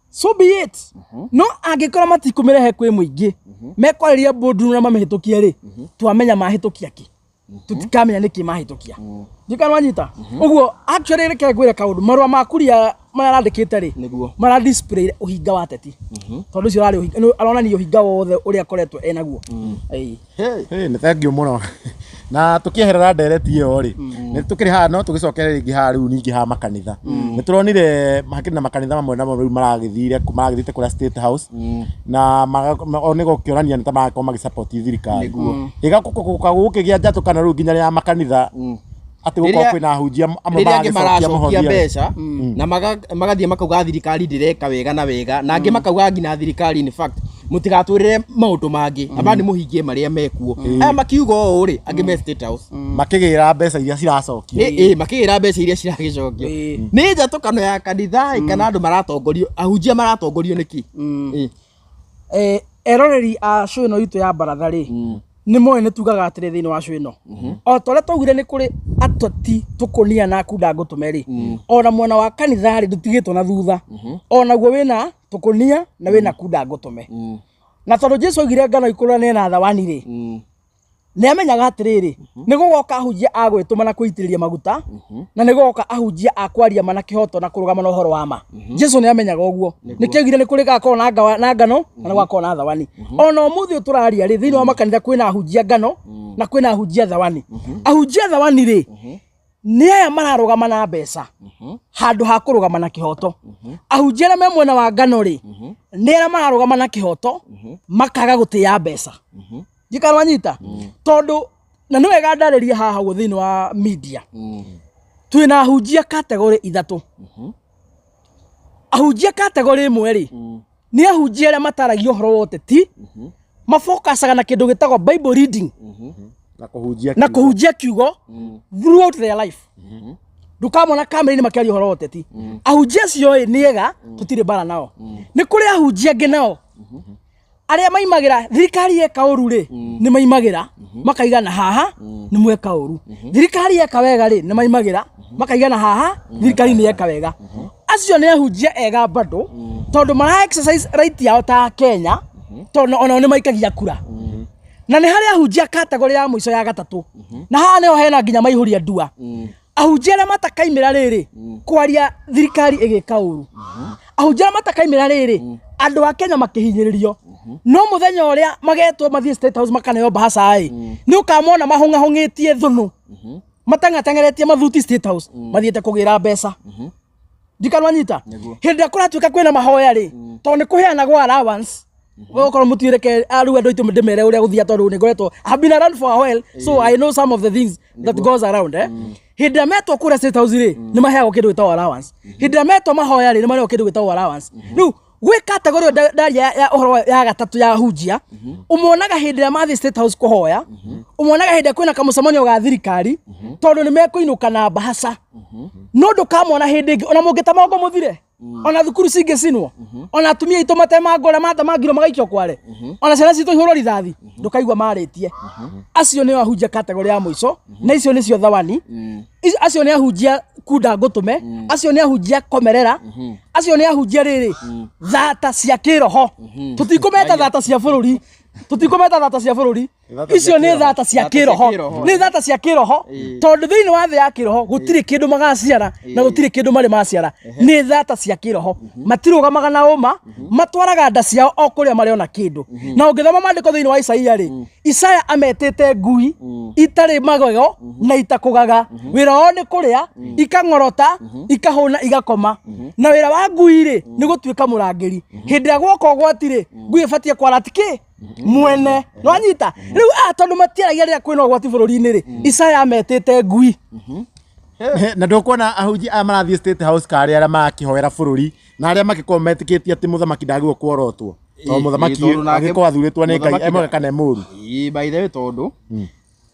so be it. No angĩkorwo matikũmĩrehe kwĩ mũingĩ, mekwarĩria boardroom na mamĩhĩtũkie rĩ, twamenya mahĩtũkia kĩ, tũtikamenya nĩkĩ mahĩtũkia. Ndikana wanyita? Ũguo actually reke ngwĩre kaũndũ, marũa ma Kuria marĩa arandĩkĩte rĩ, mara display ũhinga wa ateti, tondũ ũcio ũrarĩ ũhinga, aronania ũhinga wothe ũrĩa akoretwo enaguo. Ĩĩ. Hey. Hey, nĩ thank you mũno. Na tũkĩeherera ndereti ĩyo rĩ, nĩ tũkĩrĩ haha, no tũgĩcokere rĩngĩ haha rĩu ningĩ haha makanitha. Nĩ tũronire hakĩrĩ na makanitha mamwe namo rĩu maragĩthire maragĩthiĩte kũrĩa State House na o nĩ gũkĩonania nĩ ta marakorwo magĩsupport thirikari. Ĩgakũka gũkĩgĩa njatũkano rĩu nginya ya makanitha, atĩ gũkorwo kwĩna ahunjia amwe Rĩrĩa angĩ maragĩcokia maracokia mũhothi. mbeca na magathiĩ makauga thirikari ndĩreka wega na wega, na angĩ makauga nginya thirikari, in fact, mũtigatwĩrĩre maũndũ mangĩ, aba nĩ mũhingie marĩa mekuo. Aya makiuga ũũ rĩ, angĩ me State House makĩgĩra mbeca iria ciracokio. Ĩ makĩgĩra mbeca iria ciragĩcokio. Nĩ njatũkano ya kanitha ĩ, kana andũ maratongorio, ahunjia maratongorio nĩkĩ? Eroreri a show ĩno itũ ya baratha rĩ, nĩ moĩ nĩ tugaga atĩrĩ thĩinĩ wa show ĩno, o ta ũrĩa twaugire nĩ kũrĩ ateti tũkũnia na kunda ngũtũme rĩ, ona mwena wa kanitha rĩ, ndũtigĩtwo na thutha, onaguo wĩna tũkũnia na wĩna kunda ngũtũme. Na tondũ Jesu augire ngano ikũrane na thawani rĩ, nĩ amenyaga atĩrĩrĩ, nĩ gũgoka ahunjia a gwĩtũma na kwĩitĩrĩria maguta, na nĩ gũgoka ahunjia a kwaria ma na kĩhoto na kũrũgama na ũhoro wa ma. Jesu nĩ amenyaga ũguo, nĩkĩo augire nĩ kũrĩ gakorwo na na ngano na nĩ gũgakorwo na thawani. Ona ũmũthĩ ũyũ tũraria rĩ, thĩinĩ wa makanitha kwĩna ahunjia ngano na kwĩna ahunjia thawani. Ahunjia thawani rĩ, nĩ aya mararũgama na mbeca handũ ha kũrũgama na kĩhoto. Ahunjia arĩa me mwena wa ngano rĩ, nĩ arĩa mararũgama na kĩhoto makaga gũtĩĩa mbeca. Njikara wanyita? Tondũ Na nĩ wega ndarĩrie haha ũguo thĩinĩ wa media. Twĩna ahunjia category ithatũ. Ahunjia category ĩmwe rĩ, nĩ ahunjia arĩa mataragia ũhoro wa ũteti, mafokacaga na kĩndũ gĩtagwo Bible reading na kũhunjia na kiugo. Kũhunjia kiugo throughout their life. Ndũkamona kamera-inĩ makĩaria ũhoro wa ũteti. Ahunjia acio ĩ nĩ ega, tũtirĩ mbara nao. Nĩ kũrĩ ahunjia angĩ nao arĩa maimagĩra thirikari yeka ũru rĩ, nĩ maimagĩra makaiga na haha nĩ mweka ũru. Thirikari yeka wega rĩ, nĩ maimagĩra makaiga na haha thirikari nĩ yeka wega. Acio nĩ ahunjia ega bado, tondũ mara exercise right yao ta Kenya, tondũ onao nĩ maikagia kura. Na nĩ harĩ ahunjia category ya mũico ya gatatũ, na haha nĩho hena nginya maihũria ndua, ahunjia arĩa matakaimĩra rĩrĩ kwaria thirikari ĩgĩka ũru, ahunjia arĩa matakaimĩra rĩrĩ andũ a Kenya makĩhinyĩrĩrio. No mũthenya ũrĩa magetwo mathiĩ State House makaneo mbahaca ĩ, nĩ ũkamona mahũng'ahũng'ĩtie thũnũ, mateng'ateng'eretie mathuti State House, mathiĩte kũgĩra mbeca. Ndikanwanyita. Nĩguo. Hĩndĩ ĩrĩa kũratuĩka kwĩna mahoya rĩ, tondũ nĩ kũheanagwo allowance, we okorwo mũtuĩreke rĩu andũ aitũ ndĩmere ũrĩa gũthia, tondũ nĩ ngoretwo, I've been around for a while, so I know some of the things that goes around, eh. Hĩndĩ ĩrĩa metwo kũrĩa State House rĩ, nĩ maheagwo kĩndũ gĩtagwo allowance. Hĩndĩ ĩrĩa metwo mahoya rĩ, nĩ maheagwo kĩndũ gĩtagwo allowance. Rĩu gwĩ category ĩyo ndaria ya ũhoro ya gatatũ ya hunjia. Ũmonaga hĩndĩ ĩrĩa mathiĩ State House kũhoya, ũmonaga hĩndĩ ĩrĩa kwĩna kamũcemanio ga thirikari, tondũ nĩ mekũinũka na mbahaca. No ndũkamona hĩndĩ ĩngĩ, ona mũngĩtamongo mũthire, ona thukuru cingĩcinwo, ona atumia aitũ matemango ũrĩa matemangirwo magaikio kware, ona ciana citũ ihũrwo rithathi, ndũkaigua marĩtie. Acio nĩo ahunjia category ya mũico, na icio nĩcio thawani. Acio nĩ ahunjia kunda ngũtũme, acio nĩ ahunjia komerera, acio nĩ ahunjia rĩrĩ thata cia kĩroho. Tũtikũmeta thata cia bũrũri, tũtikũmeta thata cia bũrũri. Thata cia Icio nĩ kĩroho. thata cia Thata cia kĩroho. kĩroho. Nĩ thata cia kĩroho, tondũ thĩinĩ wa thĩ ya kĩroho gũtirĩ kĩndũ magaciara na gũtirĩ kĩndũ marĩ maciara. Nĩ thata cia kĩroho, matirũgamaga na ũma, matwaraga nda ciao o kũrĩa marĩona kĩndũ. Na ũngĩthoma maandĩko thĩinĩ wa Isaia rĩ, Isaya ametĩte ngui itarĩ magego na itakũgaga. Wĩra wao nĩ kũrĩa, ikang'orota, ikahũna, igakoma. Na wĩra wa ngui rĩ, nĩ gũtuĩka mũrangĩri. Hĩndĩ ĩrĩa gwoka ũgwati rĩ, ngui ĩbatiĩ kwara tikĩ mwene nwanyita. Rĩu aya tondũ matiaragia rĩrĩa kwĩna ũgwati bũrũri-inĩ rĩ, Isaya ametĩte ngui. Na ndũkuona ahunjia aya marathiĩ State House karĩ arĩa marakĩhoera bũrũri na arĩa makĩkorwo metĩkĩtie atĩ mũthamaki ndagĩrĩirwo kuorotwo, tondũ mũthamaki Tondũ nake- angĩkorwo athurĩtwo nĩ Ngai mũthamaki e mwega kana e mũru. Ĩĩ, by the way, tondũ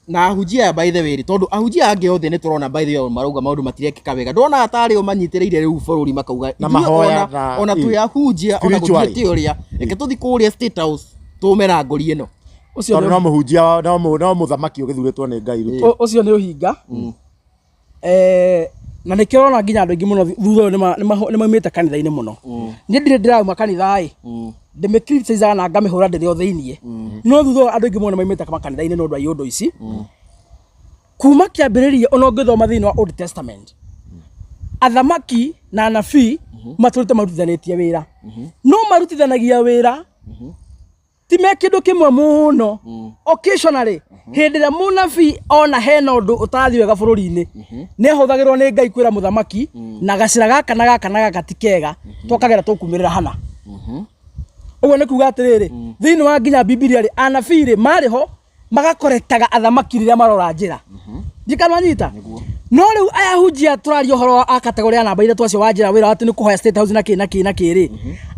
na ahunjia aya, by the way rĩ, tondũ ahunjia aya angĩ othe nĩ tũrona, by the way, marauga maũndũ matirekĩka wega. Ndona tarĩ o manyitĩrĩire rĩu bũrũri makauga Na ithuĩ mahoya ona, ona twĩ ahunjia ona spiritually. gũthiĩte ũrĩa, reke tũthi kũrĩa State House tũme na ngori ĩno. Ũcio tondũ nĩ no mũhunjia no mũthamaki ũgĩthurĩtwo nĩ Ngai Ruto. Ũcio nĩ ũhinga. Na nĩkĩo ũrona nginya andũ aingĩ mũno thutha ũyũ nĩ maumĩte kanitha-inĩ mũno. Niĩ ndirĩ ndĩrauma kanitha ĩ, ndĩmĩ na ngamĩhũra ndĩrĩ o thĩiniĩ, no thutha ũyũ andũ aingĩ mũno nĩ maumĩte makanitha-inĩ nĩ ũndũ wa iũndũ ici. Kuma kĩambĩrĩria, ona ũngĩthoma thĩinĩ wa Old Testament, athamaki na anabii matũrĩte marutithanĩtie wĩra. No marutithanagia wĩra ti me kĩndũ kĩmwe mũno. Occasionally, hĩndĩ ĩrĩa mũnabii ona hena ũndũ ũtarathiĩ wega bũrũri-inĩ, nĩ ahũthagĩrwo nĩ Ngai kwĩra mũthamaki na gacĩra gaka na gaka na gaka ti kega, twakagera tũkumĩrĩra hana. Ũguo nĩ kuga atĩrĩrĩ, thĩinĩ wa nginya Bibilia rĩ, anabii rĩ marĩ ho magakoretaga athamaki rĩrĩa marora njĩra. Ndikanwanyita. No rĩu aya ahunjia tũraria ũhoro wa a category ya namba ithatũ, acio wa njĩra wĩra atĩ nĩ kũhoya State House na kĩ na kĩ na kĩ rĩ,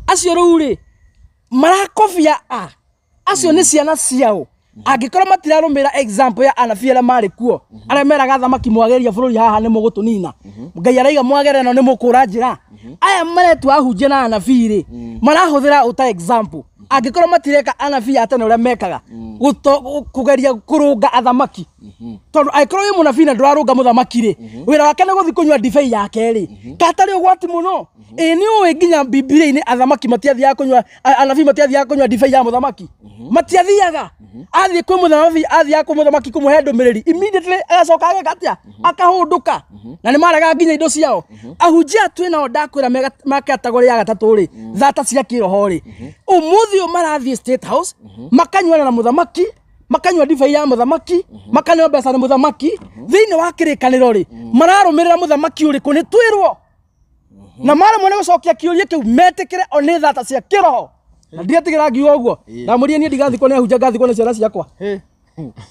acio rĩu rĩ marakobia a acio nĩ ciana ciao, angĩkorwo matirarũmĩrĩra example ya anabii arĩa marĩ kuo, arĩa meraga athamaki mwageria bũrũri haha nĩ mũgũtũnina, Ngai araiga mwagera ĩno nĩ mũkũra njĩra. Aya maretua ahunjia na anabii rĩ, marahũthĩra ũta example, angĩkorwo matireka anabii a tene ũrĩa mekaga kũgeria kũrũnga athamaki. Tondũ angĩkorwo wĩ mũnabii na ndũrarũnga mũthamaki rĩ, wĩra wake nĩ gũthiĩ kũnyua ndibei yake rĩ, katarĩ ũgwati mũno. Ĩ nĩ ũĩ nginya Bibilia-inĩ athamaki matiathiaga kũnyua, anabii matiathiaga kũnyua ndibei ya mũthamaki, matiathiaga. Athiĩ kwĩ mũthamaki, athiaga kwĩ mũthamaki kũmũhe ndũmĩrĩri, immediately agacoka ageka atĩa? Akahũndũka. Na nĩ maregaga nginya indo ciao. Ahunjia twĩ nao ndakwĩra ma category ya gatatũ rĩ, thata cia kĩroho rĩ, ũmũthĩ ũyũ marathiĩ State House makanyuana na mũthamaki, makanyua ndibei ya mũthamaki, makaneo mbeca nĩ mũthamaki. Thĩinĩ wa kĩrĩkanĩro rĩ, mararũmĩrĩra mũthamaki ũrĩkũ? Nĩ twĩrwo na maremwo nĩ gũcokia kĩũria kĩu, metĩkĩre o nĩ thata cia kĩroho. Na ndiretigĩra ngiuga ũguo. Ndamũria niĩ ndigathikwo nĩ ahunjia, ngathikwo nĩ ciana ciakwa.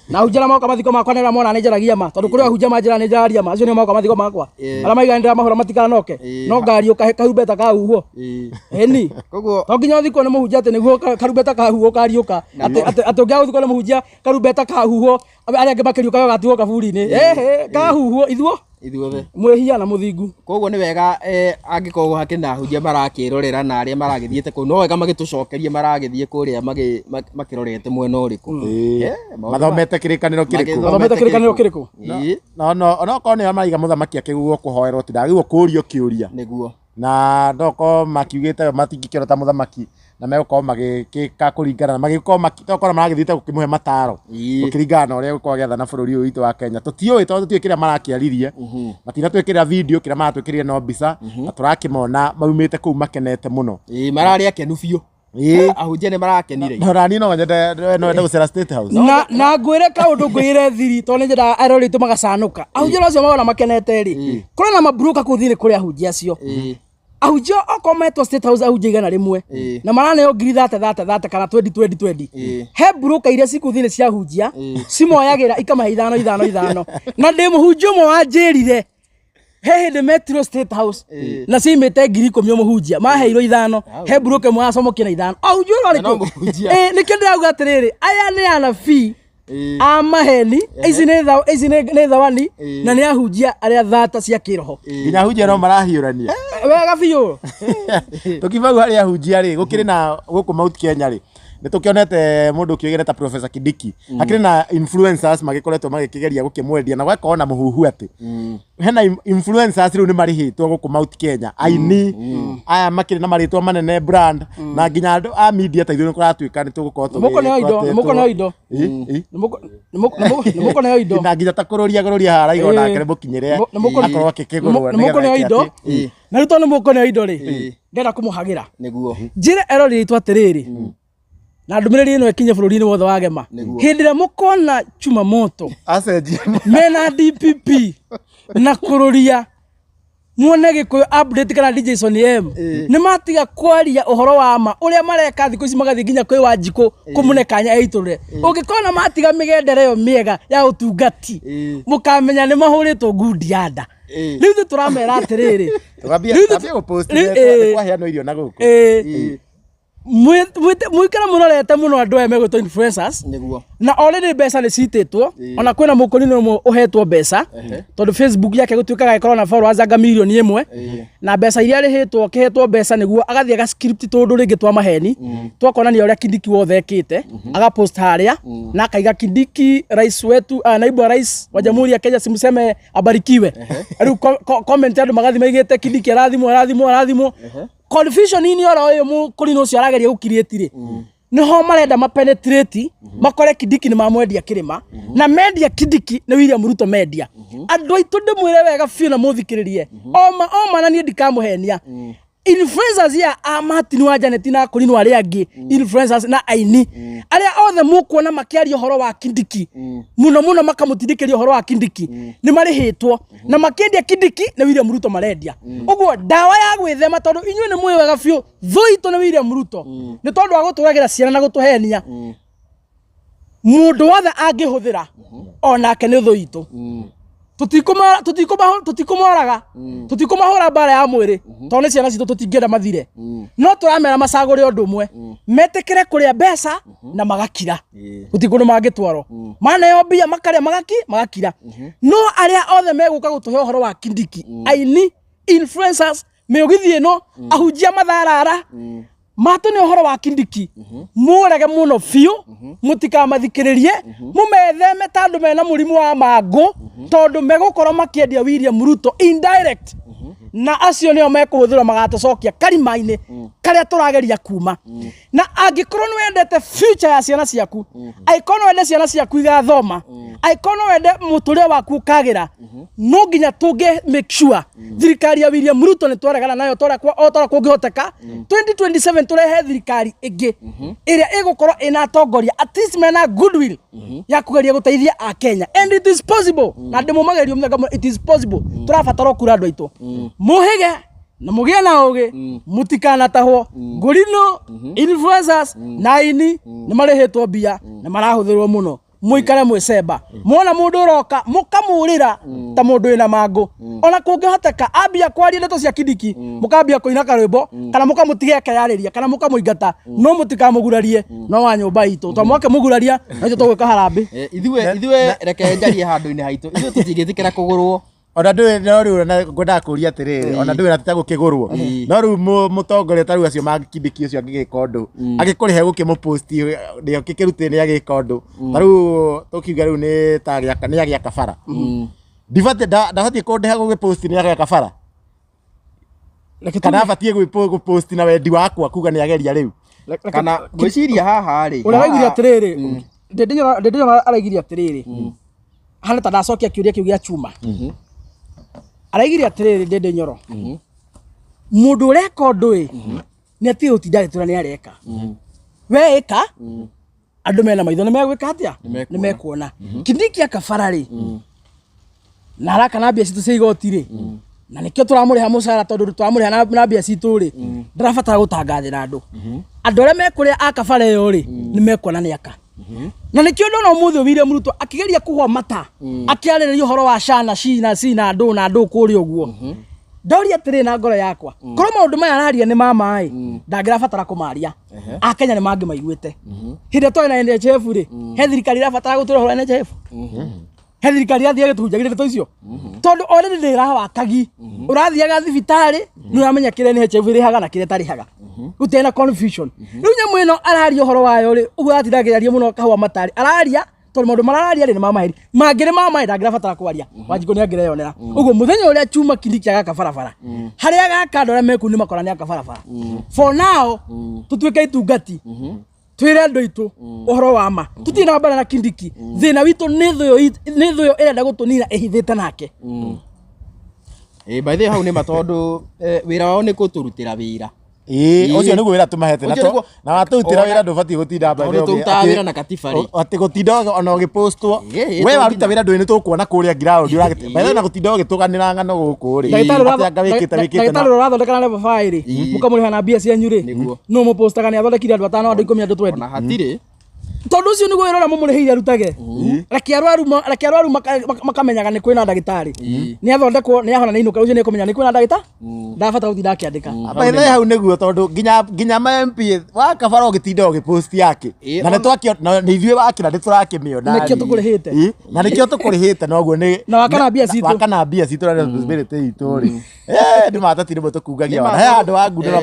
Na ahunjia arĩa moka mathiko makwa nĩ arĩa mona nĩ njaragia ma, tondũ kũrĩ ahunjia manjĩra nĩ njararia ma, acio nĩo moka mathiko makwa. Arĩa maiga nĩ ndĩramahũra matikanoke. No ngariũka karumbeta kahuhwo. Ĩni. Koguo To nginya ũthikwo nĩ mũhunjia atĩ nĩguo karumbeta kahuhwo ũkariũka. Atĩ atĩ atĩ ũngĩaga gũthikwo nĩ mũhunjia karumbeta kahuhwo arĩa angĩ makĩriũka we ũgatigwo kaburi-inĩ. Ĩhĩ, kahuhwo ithuo ithuothe. Mwĩhia na mũthingu. Koguo nĩ wega angĩkorwo hakĩrĩ na ahunjia marakĩrorera na arĩa maragĩthiĩte kũu, no wega magĩtũcokerie maragĩthiĩ kũrĩa makĩrorete mwena ũrĩkũ. Maũndũ Mathomete kĩrĩkanĩro kĩrĩkũ? Mathomete kĩrĩkanĩro kĩrĩkũ? No onokorwo nĩo maraiga mũthamaki akĩgwo kũhoerwo ti ndagĩrĩirwo kũrio kĩũria. Nĩguo. Na ndokorwo makiugĩte matingĩkĩona ta mũthamaki na megũkorwo magĩkĩka kũringana na magĩkorwo tokorwo maragĩthiĩte gũkĩmũhe mataro gũkĩringana na ũrĩa egũkorwo agĩathana bũrũri ũyũ witũ wa Kenya. Tũtiũĩ tondũ tũtiũĩ kĩrĩa marakĩaririe, matinatwĩkĩrĩra video, kĩrĩa maratwĩkĩrire no mbica, na tũrakĩmona maumĩte kũu makenete mũno. Ĩĩ, mararĩ akenu biũ. Ahunjia nĩ marakenire. Na ona niĩ no nyende, no wende gũcera State House. Na ngwĩre kaũndũ, ngwĩre thiri, tondũ nĩ nyendaga erori aitũ magacanũka. Ahunjia acio marona makenete rĩ, kũrĩ na mabroka kũu thĩinĩ kũrĩ ahunjia acio. Ahunjia okorwo metwo State House ahunjia 100 na maraneo ngiri thate thate thate kana twendi twendi twendi, he broker iria cikũ thĩinĩ cia ahunjia cimoyagĩra ikamahe ithano ithano ithano. Na ndĩ mũhunjia ũmwe wanjĩrire he hĩndĩ metirwo State House na ciimĩte 10,000 o mũhunjia, maheirwo ithano, he broker ĩmwe yacomokia na ithano ahunjia ũrĩa Na no warĩ kũu. mũhunjia. Nĩkĩo ndĩrauga atĩrĩrĩ, aya nĩ anabii a maheni, ici nĩ ici nĩ thawani na nĩ ahunjia arĩa thata cia kĩroho. Nginya ahunjia no marahiũrania. Wega biũ. Tũkiuma hau harĩ ahunjia rĩ, gũkĩrĩ na gũkũ Mount Kenya rĩ, nĩ tũkĩonete mũndũ ũkĩũĩkaine ta Professor Kindiki. Hakĩrĩ na influencers magĩkoretwo magĩkĩgeria gũkĩmwendia na gũgakorwo na mũhuhu atĩ hena influencers rĩu nĩ marĩhĩtwo gũkũ Mount Kenya, aini aya makĩrĩ na marĩtwa manene brand, na nginya andũ a media ta ithuĩ nĩ kũratuĩka nĩ tũgũkorwo Nĩmũkũneo indo, nĩmũkũneo indo. Nĩmũkũneo indo. Na nginya ta kũrũria kũrũria haraiga onake nĩ mũkinyĩre akorwo akĩkĩgũrwo Nĩmũkũneo nĩgetha indo. eke atĩ- Na rĩu tondũ nĩmũkũneo indo rĩ, ndĩrenda kũmũhagĩra. Nĩguo. Njĩre erori aitũ atĩrĩrĩ, na ndũmĩrĩri ĩno ĩkinye bũrũri-inĩ wothe wa gema. Hĩndĩ ĩrĩa mũkona Chumamoto acenjie mena DPP na kũrũria muone Gĩkũyũ update kana DJ Sonny M nĩ matiga kwaria ũhoro wa ma ũrĩa mareka thikũ ici, magathiĩ nginya kwĩ Wanjikũ kũmũne kanya eitũrũre. Ũngĩkona matiga mĩgendere ĩyo mĩega ya ũtungati, mũkamenya nĩ mahũrĩtwo ngundi ya nda. Rĩu ithuĩ tũramera atĩrĩrĩ, Twambie Rĩu twambie gũpost rĩu- nĩ kwaheanwo irio na gũkũ. Mũikare mũrorete mũno andũ aya megwĩtwo influencers. Nĩguo. Na already mbeca nĩ citĩtwo, ona kwĩna mũkũrinũ ũmwe ũhetwo mbeca tondũ Facebook yake gũtuĩkaga ĩkorwo na followers anga 1 million, na mbeca iria arĩhĩtwo, akĩhetwo mbeca nĩguo agathiĩ aga script tũndũ rĩngĩ twa maheni twakonania ũrĩa Kindiki wothe ekĩte, agapost harĩa na akaiga Kindiki rais wetu, naibu wa rais wa Jamhuri ya Kenya, simseme abarikiwe. Rĩu comment andũ magathiĩ maigĩte Kindiki arathimwo, arathimwo, arathimwo. Confusion ini oro ũyũ mũkũrinũ ũcio arageria gũcreate rĩ, niho marenda mapenetrate makore Kindiki nĩ mamwendia kĩrĩma, na mendia Kindiki nĩ William Ruto mendia. Andũ aitũ, ndĩmwĩre wega biũ na mũthikĩrĩrie oma oma, na niĩ ndikamũhenia, influencers ya a Martin wa Janet na Akũrinũ arĩa angĩ, influencers na aini arĩa othe mũkuona makĩaria ũhoro wa Kindiki mũno mũno, makamũtindĩkĩria ũhoro wa Kindiki, nĩ marĩhĩtwo na makĩendia Kindiki nĩ William Ruto marendia. Ũguo ndawa ya gwĩthema, tondũ inyuĩ nĩ mũĩ wega biũ thũ itũ nĩ William Ruto, nĩ tondũ wa gũtũragĩra ciana na gũtũhenia, mũndũ wothe angĩhũthĩra onake nĩ thũ itũ. Tũtikũmoraga, tũtikũmahũra mbara ya mwĩrĩ, tondũ nĩ ciana citũ, tũtingĩenda mathire, no tũramera macagũre ũndũ ũmwe, metĩkĩre kũrĩa mbeca na magakira. Gũtirĩ kũndũ mangĩtwarwo, maneo mbia makarĩa magakira. No arĩa othe megũka gũtũhe ũhoro wa Kindiki, aini, influencers, mĩũgithi ĩno, ahunjia matharara matũ nĩ ũhoro wa Kindiki, mũrege mũno biũ, mũtikamathikĩrĩrie, mũmetheme ta andũ mena mũrimũ wa mangũ, tondũ megũkorwo makĩendia William Ruto indirect, na acio nĩo mekũhũthĩrwo magatũcokia karima-inĩ karĩa tũrageria kuma. Na angĩkorwo nĩ wendete future ya ciana ciaku, angĩkorwo nĩ wende ciana ciaku igathoma, angĩkorwo nĩ wende mũtũrĩre waku ũkagĩra, no nginya tũngĩ make sure thirikari ya William Ruto nĩ twaregana nayo torĩa o torĩa kũngĩhoteka. 2027 tũrehe thirikari ĩngĩ ĩrĩa ĩgũkorwo ĩna atongoria at least mena goodwill ya kũgeria gũteithia a Kenya, and it is possible, na ndĩmũmagerio mũthenya mũno, it is possible. Tũrabatara kura, andũ aitũ, mũhĩge na mũgĩe na ũgĩ, mũtikanatahwo. Ngũrinũ, influencers na aini nĩ marĩhĩtwo mbia na marahũthĩrwo mũno. Mũikare mwĩcemba, mwona mũndũ ũroka mũkamũrĩra ta mũndũ wĩna mangũ. Ona kũngĩhoteka ambia kwaria ndeto cia Kindiki, mũkambia kũina karwĩmbo kana mũkamũtiga akeyarĩria kana mũkamũingata, no mũtikamũgurarie. No wa nyũmba itũ to mwake mũguraria na itũ tũgwĩka harambĩ. Ithuĩ reke njarie handũ-inĩ haitũ, ithuĩ tũtingĩtĩkĩra kũgũrwo. Ona ndũĩ, no rĩu ona ngwendaga kũria atĩrĩrĩ, ona ndũĩ na tũtagũkĩgũrwo, no rĩu mũtongoria ta rĩu acio makindĩki ũcio angĩgĩka ũndũ agĩkũrĩhe gũkĩmũpost nĩ akĩkĩrutĩre nĩ agĩka ũndũ, ta rĩu tũkiuga rĩu nĩ ta nĩ agĩaka bara, ndibatiĩ ndabatiĩ kũndĩha gũgĩpost nĩ agĩaka bara, kana abatiĩ gũpost na wendi wakwa kuga nĩ ageria rĩu? Kana ngwĩciria haha rĩ, Ũrĩa araigire atĩrĩrĩ, Ndĩndĩ araigire atĩrĩrĩ, hana ta ndacokia kĩũria kĩu gĩa chuma, araigire atĩrĩrĩ, Ndĩndĩ Nyoro, mũndũ ũreka ũndũ ĩ nĩ atige gũtinda agĩtwĩra nĩ areka. We ĩka, andũ mena maitho nĩ megwĩka atĩa? Nĩ mekuona. Kindiki akabara rĩ, na araka na mbia citũ cia igoti rĩ, na nĩkĩo tũramũrĩha mũcara, tondũ tũramũrĩha na mbia citũ rĩ, ndarabatara gũtangathĩra andũ. Andũ arĩa mekũrĩa a kabara ĩyo rĩ, nĩ mekuona nĩ aka. Na nĩkĩo ndona ũmũthĩ William Ruto akĩgeria kũgwa mata akĩarĩrĩria ũhoro wa SHA na SHI na C na ndũ na ndũ kũrĩa ũguo. Ndoria atĩrĩ na ngoro yakwa, korwo maũndũ maya araria nĩ ma maĩ, ndangĩrabatara kũmaria, Akenya nĩ mangĩmaiguĩte. Hĩndĩ ĩrĩa twarĩ na NHIF rĩ, he thirikari ĩrabatara gũtwĩra ũhoro wa NHIF? He thirikari yathiaga ĩgĩtũhunjagĩria ndeto icio? Tondũ already ndĩ ĩrawakagi, ũrathiaga thibitarĩ nĩ ũramenya kĩrĩa NHIF ĩrĩhaga na kĩrĩa ĩtarĩhaga, gũtirĩ na confusion. Rĩu nyamũ ĩno araria ũhoro wayo rĩ, ũguo aratinda akĩaria mũno kahũa matarĩ araria, tondũ maũndũ marĩa araria rĩ nĩ ma maheri, mangĩrĩ ma maĩ ndangĩrabatara kwaria. Wanjikũ nĩ angĩreyonera ũguo mũthenya ũrĩa chuma Kindiki agaka barabara, harĩa agaka andũ arĩa mekuu nĩ makora nĩ aka barabara. For now tũtuĩke itungati, twĩre andũ aitũ ũhoro wa ma, tũtirĩ na mbara na Kindiki. Thĩna witũ nĩ thũ ĩyo nĩ thũ ĩyo ĩrenda gũtũnina ĩhithĩte nake. By the way, hau nĩ ma, tondũ wĩra wao nĩ kũtũrutĩra wĩra. Ĩĩ, ũcio nĩguo wĩra tũmahete na Ũcio nĩguo- na watũrutĩra Ona- wĩra ndũbatiĩ gũtinda by the Tondũ way tũrutaga wĩra na katiba rĩ. Atĩ gũtinda ona ũgĩpostwo. Ĩĩ, We to waruta nginya. wĩra ndũĩ nĩ tũkuona kũrĩa ground ũragĩte by the way, na gũtinda ũgĩtũganĩra ng'ano gũkũ rĩ, Ndagĩtarĩ atĩ anga wĩkĩte wĩkĩte ndagĩtarĩ na ũrĩa ũrathondeka na level 5 rĩ, mũkamũrĩha na mbia cianyu rĩ, no mũpostaga nĩ athondekire andũ atano, andũ 10, andũ 20? Ona hatirĩ. Tondũ ũcio nĩguo wĩra ũrĩa mũmũrĩhĩire arutage. Reke arwaru makamenyaga nĩ kwĩna ndagĩtarĩ, nĩ athondekwo, nĩ ahona, nĩ ainũka, ũcio nĩ ekũmenya nĩ kwĩna ndagĩtarĩ, ndabatara gũtinda akĩandĩka. By the way, hau nĩguo, tondũ nginya ma MP wa kabara ũgĩtinda ũgĩpost yake Ĩĩ, na nĩ twakĩo na nĩ ithuĩ wakĩra nĩ tũrakĩmĩona. Nĩkĩo rĩ. tũkũrĩhĩte. Ĩĩ, na nĩkĩo tũkũrĩhĩte noguo nĩ Na wakana mbia citũ. Wakana mbia citũ na responsibility itũ rĩ, nĩ matati rĩmwe tũkungagia, ona he handũ wangundũra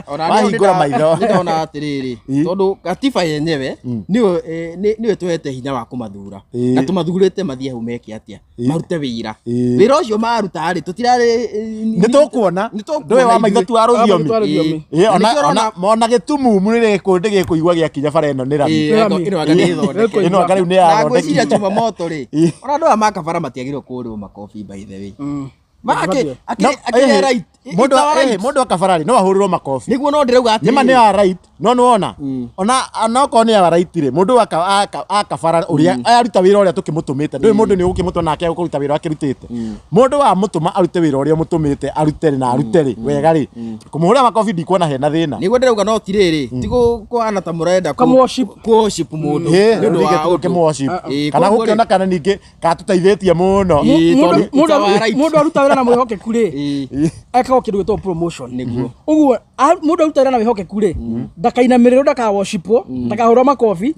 Ona niĩ wahingũra maitho. Nĩ ndona atĩrĩrĩ, tondũ gatiba yenyewe nĩyo nĩyo ĩtũhete hinya wa kũmathura, na tũmathurĩte mathiĩ hau meke atĩa? Marute wĩra. Wĩra ũcio maruta rĩ, tũtirarĩ Nĩ tũkuona. Nĩ tũkuona Ndũĩ wa maitho ithuĩ. tu wa rũthiomi. Wa rũthiomi. Ĩĩ, Na ona nĩkĩo ũrona- ona gĩtumumu nĩ gĩkũigua gĩakinya bara ĩno nĩ rami. Ĩĩ, ĩno anga nĩ ĩthondeke. Ĩno anga rĩu nĩ Na ngwĩciria yathondekire. Jumamoto rĩ, ona andũ aya makabara matiagĩrĩirwo kũhũrĩrwo makobi, by the way. Mabatiĩ. No, Akĩrĩ right. Mũndũ It's our right. mũndũ akabara rĩ, no ahũrĩrwo makobi. Nĩguo, no ndĩrauga atĩrĩrĩ. Nĩma nĩ ya right, no nĩwona ona okorwo nĩ ya right rĩ, mũndũ akabara ũrĩa aruta wĩra ũrĩa tũkĩmũtũmĩte, ndũĩ mũndũ nĩ ũgũkĩmũtũma nake agũkũruta wĩra akĩrutĩte. Mũndũ wamũtũma arute wĩra ũrĩa ũmũtũmĩte arute rĩ, na arute rĩ wega rĩ, kũmũhũra makobi ndikuona hena thĩna. Nĩguo ndĩrauga, no ti rĩrĩ, ti kũhana ta mũrenda Kũmworship. kũworship mũndũ nĩ ũndũ wa ũndũ. Kũmworship Ĩĩ, kana koguo rĩ- gũkĩona kana ningĩ katũteithĩtie mũno. Ĩĩ, tondũ it's Mũndũ our right. Mũndũ aruta wĩra na mwĩhokeku rĩ, ekagwo kĩndũ gĩtagwo promotion. Nĩguo. Ũguo mũndũ aruta wĩra na wĩhokeku rĩ, ndakainamĩrĩrwo, ndakaworshipwo, ndakahũrwo makobi.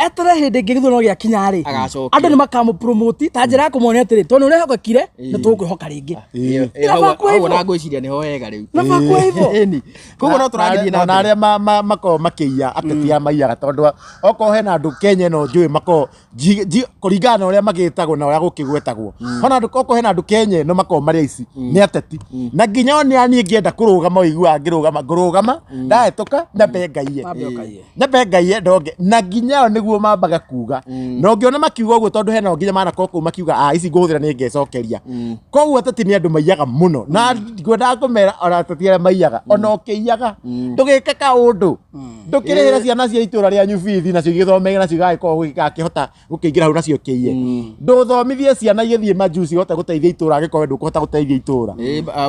Etere hĩndĩ ĩngĩ gĩthurano gĩakinya rĩ, Agacokio. Andũ nĩ makamũpromote ta njĩra ya kũmuonia atĩrĩ, tondũ nĩ ũrehokekire, nĩ tũgũkwĩhoka rĩngĩ. Ĩyo, Na bakwa hau hivyo. na ngwĩciria nĩho wega rĩu. Na bakwa hivyo. Ĩni. Koguo no tũragĩthiĩ na na mbere. arĩa makoragwo makĩiya, ateti aya maiyaga, tondũ okorwo hena andũ Kenya ĩno njũĩ makoragwo kũringana na ũrĩa magĩtagwo na ũrĩa gũkĩgwetagwo, hona andũ, okorwo hena andũ Kenya ĩno makoragwo marĩ aici nĩ ateti, na nginya o nĩ niĩ ngĩenda kũrũgama ũiguaga ngĩrũgama ngũrũgama ndahĩtũka nyambe ngaiye. Nyambe ũkaiye. Nyambe ngaiye ndonge, na nginya o nĩguo mambaga kuga, na ũngĩona makiuga ũguo, tondũ hena o nginya manakorwo kũu makiuga, "Ah, ici ngũhũthĩra nĩ ngecokeria." Koguo ateti nĩ andũ maiyaga mũno, na ngwendaga kũmera ona ateti arĩa maiyaga, ona ũkĩiyaga ndũgĩke kaũndũ. Ndũkĩrĩhĩre ciana cia itũra rĩanyu bithi nacio igĩthome nacio igagĩkorwo igakĩhota gũkĩingĩra hau nacio kĩiye. Ndũthomithie ciana igĩthiĩ majuu cihote gũteithia itũra angĩkorwo we ndũkũhota gũteithia itũra.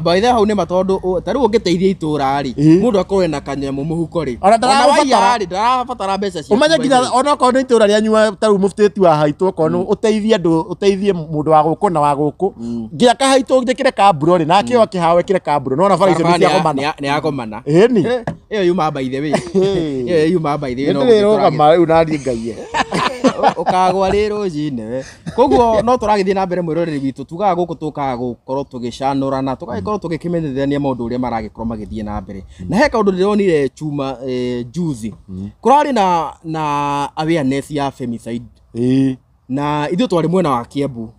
By the way, hau nĩ ma tondũ ta rĩu ũngĩteithia itũra rĩ, mũndũ akorwo ena kanyamũ mũhuko rĩ, Ona ndaragũbatara. waiya rĩ, ndarabatara mbeca ciaku. Ũmenye by nginya the way. onokorwo nĩ itũra rĩanyu ta rĩu mũbutĩti wa haitũ okorwo nĩ ũteithie andũ ũteithie mũndũ wa gũkũ na wa gũkũ ngĩaka haitũ njĩkĩre kamburo rĩ nake ũyũ akĩhawe ekĩre kamburo nona bara icio nĩ Barabara ciagomana. nĩ yagomana. Ĩni. Ĩyo yuma by the way. Ĩyo yuma by the way. Nĩ no gũthiĩ ndĩrĩrũgama rĩu naniĩ ngaiye. Ũkagwa rĩ rũcinĩ we. Koguo no tũragĩthiĩ na mbere mwĩroreri witũ, tugaga gũkũ tũkaga gũkorwo tũgĩcanũrana, tũgagĩkorwo tũgĩkĩmenyithania maũndũ ũrĩa maragĩkorwo magĩthiĩ na mbere. Na he kaũndũ ndĩronire chuma juzi. Kũrarĩ na awareness ya femicide. Na ithuĩ twarĩ mwena wa Kiambu.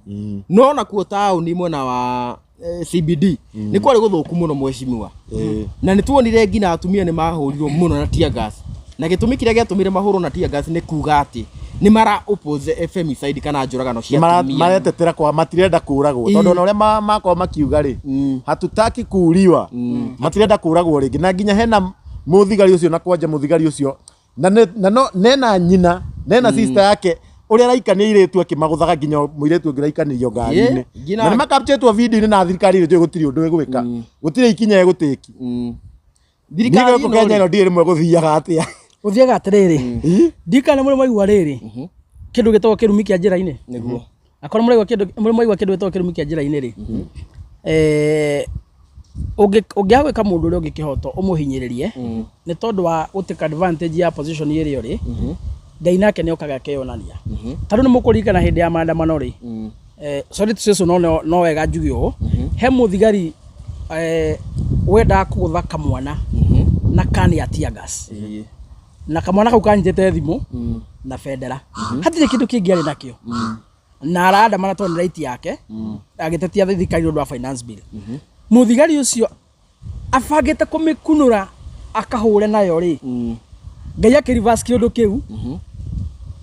No nakuo taũni mwena wa CBD nĩ kwarĩ gũthũku mũno mheshimiwa. Na nĩ tuonire nginya atumia nĩ mahũrirwo mũno na tear gas. Na gĩtũmi kĩrĩa gĩatũmire mahũrwo na tear gas nĩ kuga atĩ nĩ mara oppose femicide kana njũragano cia atumia. Maretetera kwa matirenda kũragwo tondũ ona ũrĩa makorwo makiuga rĩ hatutaki kuuliwa, matirenda kũragwo rĩngĩ. Na nginya hena mũthigari ũcio na kwanja mũthigari ũcio na na no nena nyina nena sister yake ũrĩa araikania airĩtu akĩmagũthaga nginya mũirĩtu ũngĩ ũraikanĩrio ngari-inĩ. Nginya Na nĩ makapchetwo video-inĩ na thirikari ĩrĩ gũtirĩ ũndũ ĩgwĩka, gũtirĩ ikinya ĩgũtĩki. Thirikari Niĩ gũkũ Kenya ĩno ndiũĩ rĩmwe gũthiaga atĩa. Gũthiaga atĩrĩrĩ, ndikana mũrĩ mwaigua rĩrĩ kĩndũ gĩtagwo kĩrumi kĩa njĩra-inĩ. Nĩguo. Akorwo mũraigua kĩndũ, mũrĩ mwaigua kĩndũ gĩtagwo kĩrumi kĩa njĩra-inĩ rĩ, ũngĩaga gwĩka mũndũ ũrĩa ũngĩ kĩhoto ũmũhinyĩrĩrie nĩ tondũ wa gũtake advantage ya position ĩrĩa ũrĩ, Ngai nake nĩ okaga akeyonania. Ta rĩu nĩ mũkũririkana hĩndĩ ya maandamano rĩ, sorry to say so, no wega njuge ũũ, he mũthigari wendaga kũgũtha kamwana na kani ya tear gas. Na kamwana kau kanyitĩte thimũ na bendera. Hatirĩ kĩndũ kĩngĩ arĩ nakĩo. Na araandamana tondũ nĩ right yake, agĩtetia thirikari nĩ ũndũ wa finance bill. Mũthigari ũcio abangĩte kũmĩkunũra akahũre nayo rĩ, Ngai akĩ reverse kĩũndũ kĩu,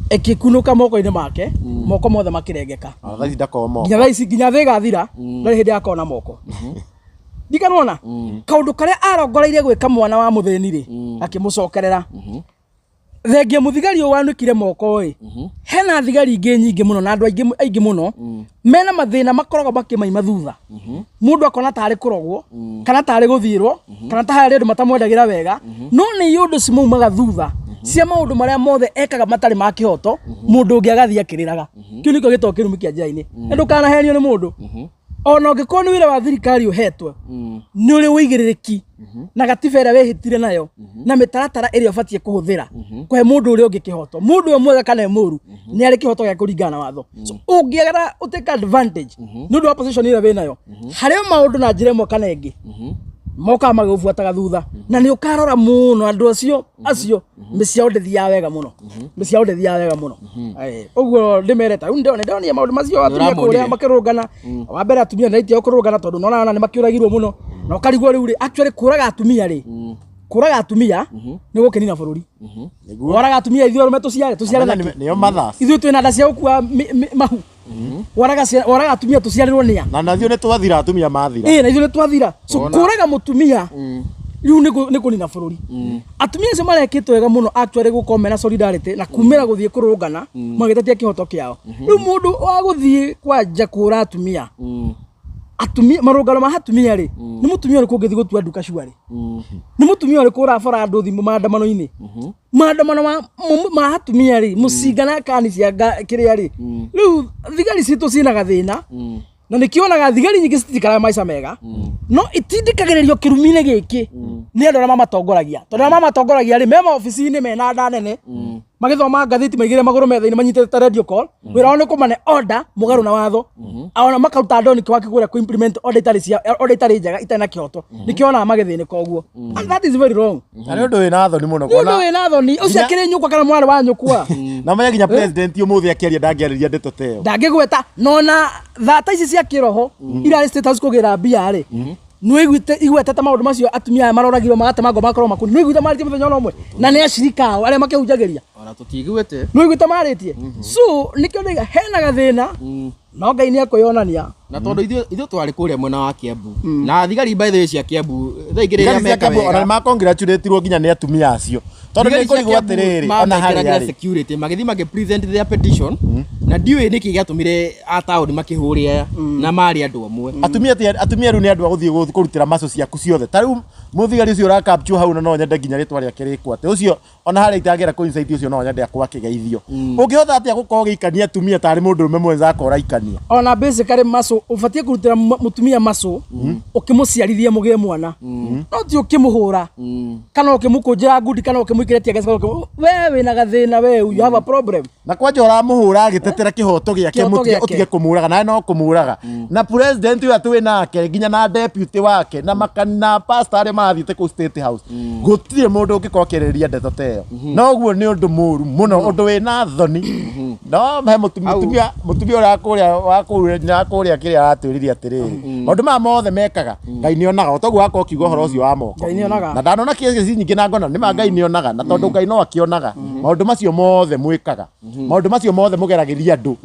ĩkĩkunũka moko-inĩ make, moko mothe makĩrengeka. Ona thaa ici ndakorwo moko. Nginya thaa ici, nginya thĩ ĩgathira, ndarĩ hĩndĩ agakorwo na moko. Ndikanona kaũndũ karĩa arongoreirie gwĩka mwana wa mũthĩni rĩ, akĩmũcokerera. Thengia mũthigari ũyũ wanĩkire moko ĩ, hena thigari ingĩ nyingĩ mũno na andũ aingĩ mũno mena mathĩna makoragwo makĩmaima thutha. Mũndũ akona tarĩ kũrogwo, kana tarĩ gũthiĩrwo, kana ta harĩ andũ matamwendagĩra wega, no nĩ iũndũ cimaumaga thutha cia maũndũ marĩa mothe ekaga matarĩ ma kĩhoto, mũndũ ũngĩ agathiĩ akĩrĩraga. Kĩu nĩkĩo gĩtagwo kĩrumi kĩa njĩra-inĩ. Na ndũkanahenio nĩ mũndũ. Ona ũngĩkorwo nĩ wĩra wa thirikari ũhetwo, nĩ ũrĩ ũigĩrĩrĩki na gatiba ĩrĩa wĩhĩtire nayo na mĩtaratara ĩrĩa ũbatiĩ kũhũthĩra kũhe mũndũ ũrĩa ũngĩ kĩhoto. Mũndũ ũyũ mwega kana e mũru nĩ arĩ kĩhoto gĩa kũringana na watho. So ũngĩagera ũtake advantage nĩ ũndũ wa position ĩrĩa wĩnayo, harĩ o maũndũ na njĩra ĩmwe kana ĩngĩ mokaga magĩgũbuataga thutha, na nĩ ũkarora mũno andũ acio mĩciĩ yao ndĩthiaga wega mũno, mĩciĩ yao ndĩthiaga wega mũno. Ũguo ndĩmerete rĩu nĩndonire maũndũ macio atumia kũrĩa makĩrũngana. Wa mbere atumia nĩ right yao kũrũngana tondũ nĩũrona nĩ makĩũragirwo mũno, na ũkarigwo rĩu rĩ, actually kũraga atumia rĩ, kũraga atumia nĩ gũkĩnina bũrũri. Waraga atumia ithuĩ arũme tũciare, tũciare Amenya nakĩ? nĩo mothers. Ithuĩ twĩna nda cia gũkua mahu. Waraga atumia tũciarĩrwo nĩa? Na ithuĩ nĩ twathira, atumia mathira. Ĩĩ, na ithuĩ nĩ twathira. So kũraga mũtumia rĩu nĩ kũnina bũrũri. Atumia acio marekĩte wega mũno actually gũkorwo mena solidarity na kumĩra gũthiĩ kũrũngana magĩtetia kĩhoto kĩao. Rĩu mũndũ wa gũthiĩ kwanja kũra atumia, atumia marũngano ma atumia rĩ, nĩ mũtumia ũrĩkũ ũngĩthiĩ gũtua nduka cuarĩ? Nĩ mũtumia ũrĩkũ ũrabara andũ thimũ maandamano-inĩ? Maandamano ma atumia rĩ, mũcinga na kani cia kĩrĩa rĩ. Rĩu thigari citũ ciĩna gathĩna, na nĩkĩonaga thigari nyingĩ citikaraga maica mega, no itindĩkagĩrĩrio kĩrumi-inĩ gĩkĩ nĩ andũ arĩa mamatongoragia. Tondũ arĩa mamatongoragia rĩ, me maobici-inĩ mena nda nene, magĩthoma ngathĩti maigĩrĩire magũrũ metha-inĩ manyitĩte radio call, wĩra wao nĩ kũmane order mũgarũ na watho. Ona makaruta ndoni kwake kũrĩa kũ implement order itarĩ cia, order itarĩ njega, itarĩ na kĩhoto. Nĩkĩo onaga magĩthĩnĩka ũguo. And that is very wrong. Na nĩ ũndũ wĩna thoni mũno Nĩ ũndũ kuona wĩna thoni. Ũcio akĩrĩ nyũkwa kana mwarĩ wa nyũkwa. Na menya nginya president ũmũthĩ akĩaria ndangĩarĩria ndeto ta ĩyo. Ndangĩgweta. No na thata ici cia kĩroho irarĩ State House kũgĩra mbia rĩ, nĩũiguĩte igwetete maũndũ macio atumia aya maroragirwo magatemangwo magakorwo makundi. Nĩũiguĩte marĩtie mũthenya ona ũmwe? Na nĩ acirika ao arĩa makĩhunjagĩria. Ona tũtiiguĩte. Nĩũiguĩte marĩtie? So nĩkĩo ndaiga hena gathĩna, no Ngai nĩ ekwĩyonania. Na tondũ ithuĩ twarĩ kũrĩa mwena wa Kiambu na thigari, by the way, cia Kiambu thaa igĩrĩ Thigari rĩrĩa cia meka Kiambu ona wega nĩ makongratulatirwo nginya nĩ atumia acio tondũ thigari nĩ cia kũrigwo Kiambu atĩrĩrĩ ona harĩa mamekĩragĩra rĩ security magĩthiĩ magĩ present their petition na ndiũĩ nĩkĩ gĩatũmire a taũni makĩhũre aya na marĩ andũ amwe. Atumia rĩu nĩ andũ a gũthiĩ kũrutĩra maco ciaku ciothe. Ta rĩu mũthigari ũcio ũrakapchwo hau, na no nyende nginya rĩtwa rĩake rĩkwo atĩ ũcio ona harĩa itangĩra kũ insight ũcio, no nyende akwa akĩgeithio. Ũngĩhota atĩa gũkorwo ũgĩikania atumia tarĩ mũndũrũme mwenza ũraikania? Ona basically maco ũbatiĩ kũrutĩra mũtumia maco ũkĩmũciarithia mũgĩe mwana, no ti ũkĩmũhũra kana ũkĩmũkũnjĩra ngundi kana ũkĩmũikĩra tear gas kana we wĩna gathĩna, we you have a problem. Na kwanja ũramũhũra agĩtetera kĩhoto gĩake. Kĩhoto Mũtige gĩake. ũtige kũmũraga nawe no kũmũraga na president ũyũ atĩ nake nginya na deputy wake na makani na pastor arĩa marathiĩte kũu State House, gũtirĩ mũndũ ũngĩkorwo akĩarĩrĩria ndeto ta ĩyo. No ũguo nĩ ũndũ mũru mũno, ũndũ wĩna thoni. No he mũtumia ũrĩa kũrĩa wa kũrĩa kĩrĩa aratwĩrire atĩrĩrĩ, maũndũ maya mothe mekaga, Ngai nĩ onaga. O toguo wakorwo ũkiuga ũhoro ũcio wa moko. Ngai nĩonaga. Na ndanona kesi nyingĩ na ngona nĩ ma Ngai nĩ onaga, na tondũ Ngai no akĩonaga maũndũ macio mothe mwĩkaga, maũndũ macio mothe mũgeragĩria andũ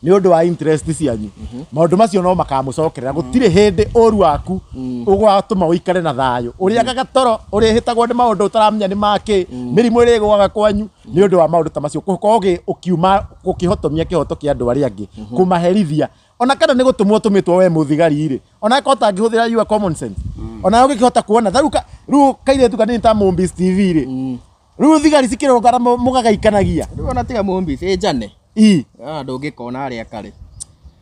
nĩ ũndũ wa interest cianyu, maũndũ macio no makamũcokerera. Gũtirĩ hĩndĩ ũru waku ũgatũma ũikare na thayũ. Ũrĩagaga toro, ũrĩhĩtagwo nĩ maũndũ ũtaramenya nĩ makĩ, mĩrimũ ĩrĩgũaga kwanyu nĩ ũndũ wa maũndũ ta macio, gũkorwo ũkiuma ũkĩhotomia kĩhoto kĩa andũ arĩa angĩ, kũmaherithia ona kana nĩ gũtũmwo tũmĩtwo we mũthigari rĩ, ona akorwo ũtangĩhũthĩra your common sense, ona ũngĩkĩhota kuona ta rĩu kairĩtu kanini ta Mũmbis TV rĩ, rĩu thigari cikĩrũngana mũgagaikanagia. Rĩu ona tiga Mũmbis ĩ njane. I Ah, ndũngĩkona harĩa karĩ.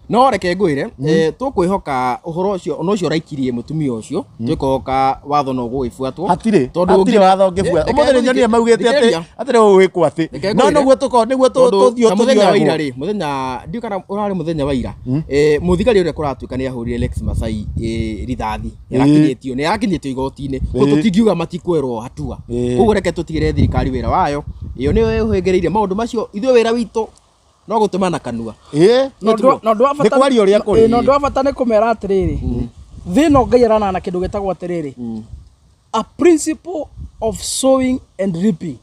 No reke ngwĩre, tũkwĩhoka ũhoro ũcio ona ũcio ũraikirie mũtumia ũcio, twĩkũhoka watho no ũgũgĩbuatwo. Hatirĩ Tondũ hatirĩ watho ũngĩbuata. Reke Ũmũthĩ nĩ nyonire maugĩte atĩ thikĩrĩria. atĩ rĩu ũgwĩkwo atĩ Reke no ngwĩre. nĩguo tũko nĩguo Tondũ tũthiũ ta mũthenya wa ira tũthioragwo. rĩ, mũthenya ndiũ kana ũrarĩ mũthenya wa ira, mũthigari ũrĩa kũratuĩka nĩ ahũrire Lex Masai rithathi nĩ arakinyĩtio igoti-inĩ. Koguo tũtingiuga matikwerwo hatua. Koguo reke tũtigĩre thirikari wĩra wayo, ĩyo nĩyo ĩhĩngĩrĩirie maũndũ macio. Ithuĩ wĩra witũ no gũtũma na kanua. Na ũndũ wa Nĩ bata kwaria ũrĩa kũrĩ. Na ũndũ wa bata nĩ kũmera atĩrĩrĩ, thĩ ĩno Ngai aranana kĩndũ gĩtagwo atĩrĩrĩ, a principle of sowing and reaping,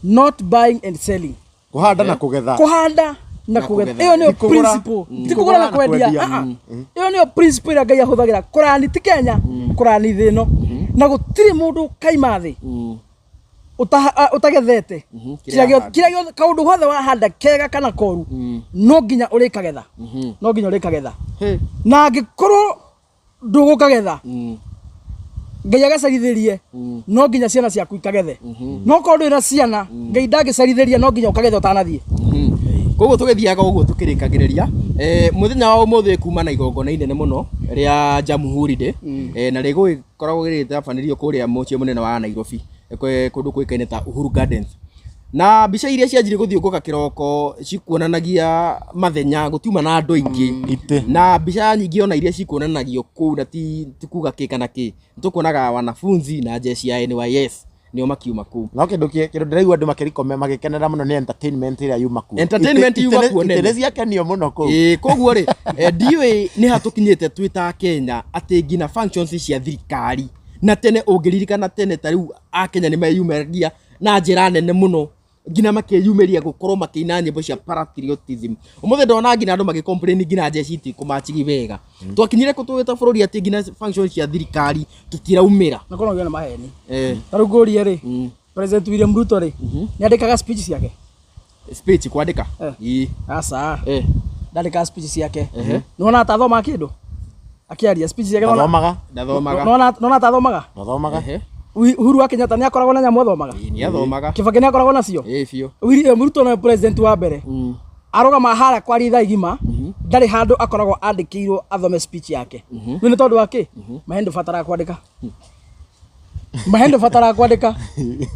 not buying and selling. Kũhanda na kũgetha. Kũhanda na kũgetha. Kũgetha. Ĩyo nĩyo Ti kũgũra. principle, ti kũgũra na kwendia. Kwendia. Ah, ah. Ĩyo nĩyo principle ĩrĩa Ngai ahũthagĩra kũrani ti Kenya, kũrani thĩ ĩno, na gũtirĩ mũndũ kaima thĩ ũtagethete. Kĩrĩa Kĩrĩa ahanda. kĩrĩa gĩothe, kaũndũ gothe wahanda, kega kana koru, no nginya ũrĩkagetha, no nginya ũrĩkagetha. Na angĩkorwo ndũgũkagetha, Ngai agacarithĩrie, no nginya ciana ciaku ikagethe. No korwo ndũrĩ na ciana, Ngai ndangĩcarithĩria, no nginya ũkagetha ũtanathiĩ. Koguo tũgĩthiaga ũguo tũkĩrĩkagĩrĩria, mũthenya wa ũmũthĩ kuma na igongona inene mũno rĩa Jamhuri Day, na rĩgũgĩkoragwo rĩgĩtabanĩrio kũrĩa mũciĩ mũnene wa Nairobi, kũndũ kũĩkaine ta Uhuru Gardens. Na mbica iria cianjirie gũthiũngũka kĩroko cikuonanagia mathenya gũtiuma na andũ aingĩ. Itĩ. Na mbica nyingĩ ona iria cikuonanagio kũu, na ti kuga kĩ kana kĩ, nĩtũkuonaga wanafunzi na jeshi ya NYS nĩo makiuma kũu. No kĩndũ ndĩraigua andũ makĩrikome magĩkenera mũno nĩ entertainment ĩrĩa yuma kuo. Entertainment yuma kuo nene. Itĩ nĩ ciakenio mũno kũu. Ĩĩ, koguo rĩ, ndiũĩ nĩ ha tũkinyĩte twĩ ta Kenya atĩ nginya functions cia thirikari, na tene ũngĩririkana tene ta rĩu Akenya nĩ meyumĩragia na njĩra nene mũno, nginya makeyumĩria gũkorwo makĩina nyĩmbo cia patriotism. Ũmũthĩ ndona nginya andũ magĩ nginya jeshi itikũmachigi wega. Twakinyire kũ twĩ ta bũrũri atĩ nginya functions cia thirikari tũtiraumĩra? Na korwo nĩ maheni. Ta rĩu ngũrie rĩ, President William Ruto rĩ, nĩ andĩkaga speech ciake? Speech kwandĩka? Ĩĩ. Aca. Ndandĩkaga speech ciake. Ehe. Nĩwona atathomaga kĩndũ akĩaria speech ciake? Ndathomaga. Ndathomaga. Nĩwona atathomaga? Ndathomaga. Uhuru wa Kenyatta nĩ akoragwo na nyamũ athomaga? Ĩĩ, nĩ athomaga. Kibaki nĩ akoragwo nacio? Ĩĩ, biũ. William Ruto nĩwe president wa mbere arũgama harĩa kwaria ithaa igima, ndarĩ handũ akoragwo andĩkĩirwo athome speech yake. Rĩu nĩ tondũ wa kĩ? Mahe ndũbataraga kwandĩka, mahe ndũbataraga kwandĩka,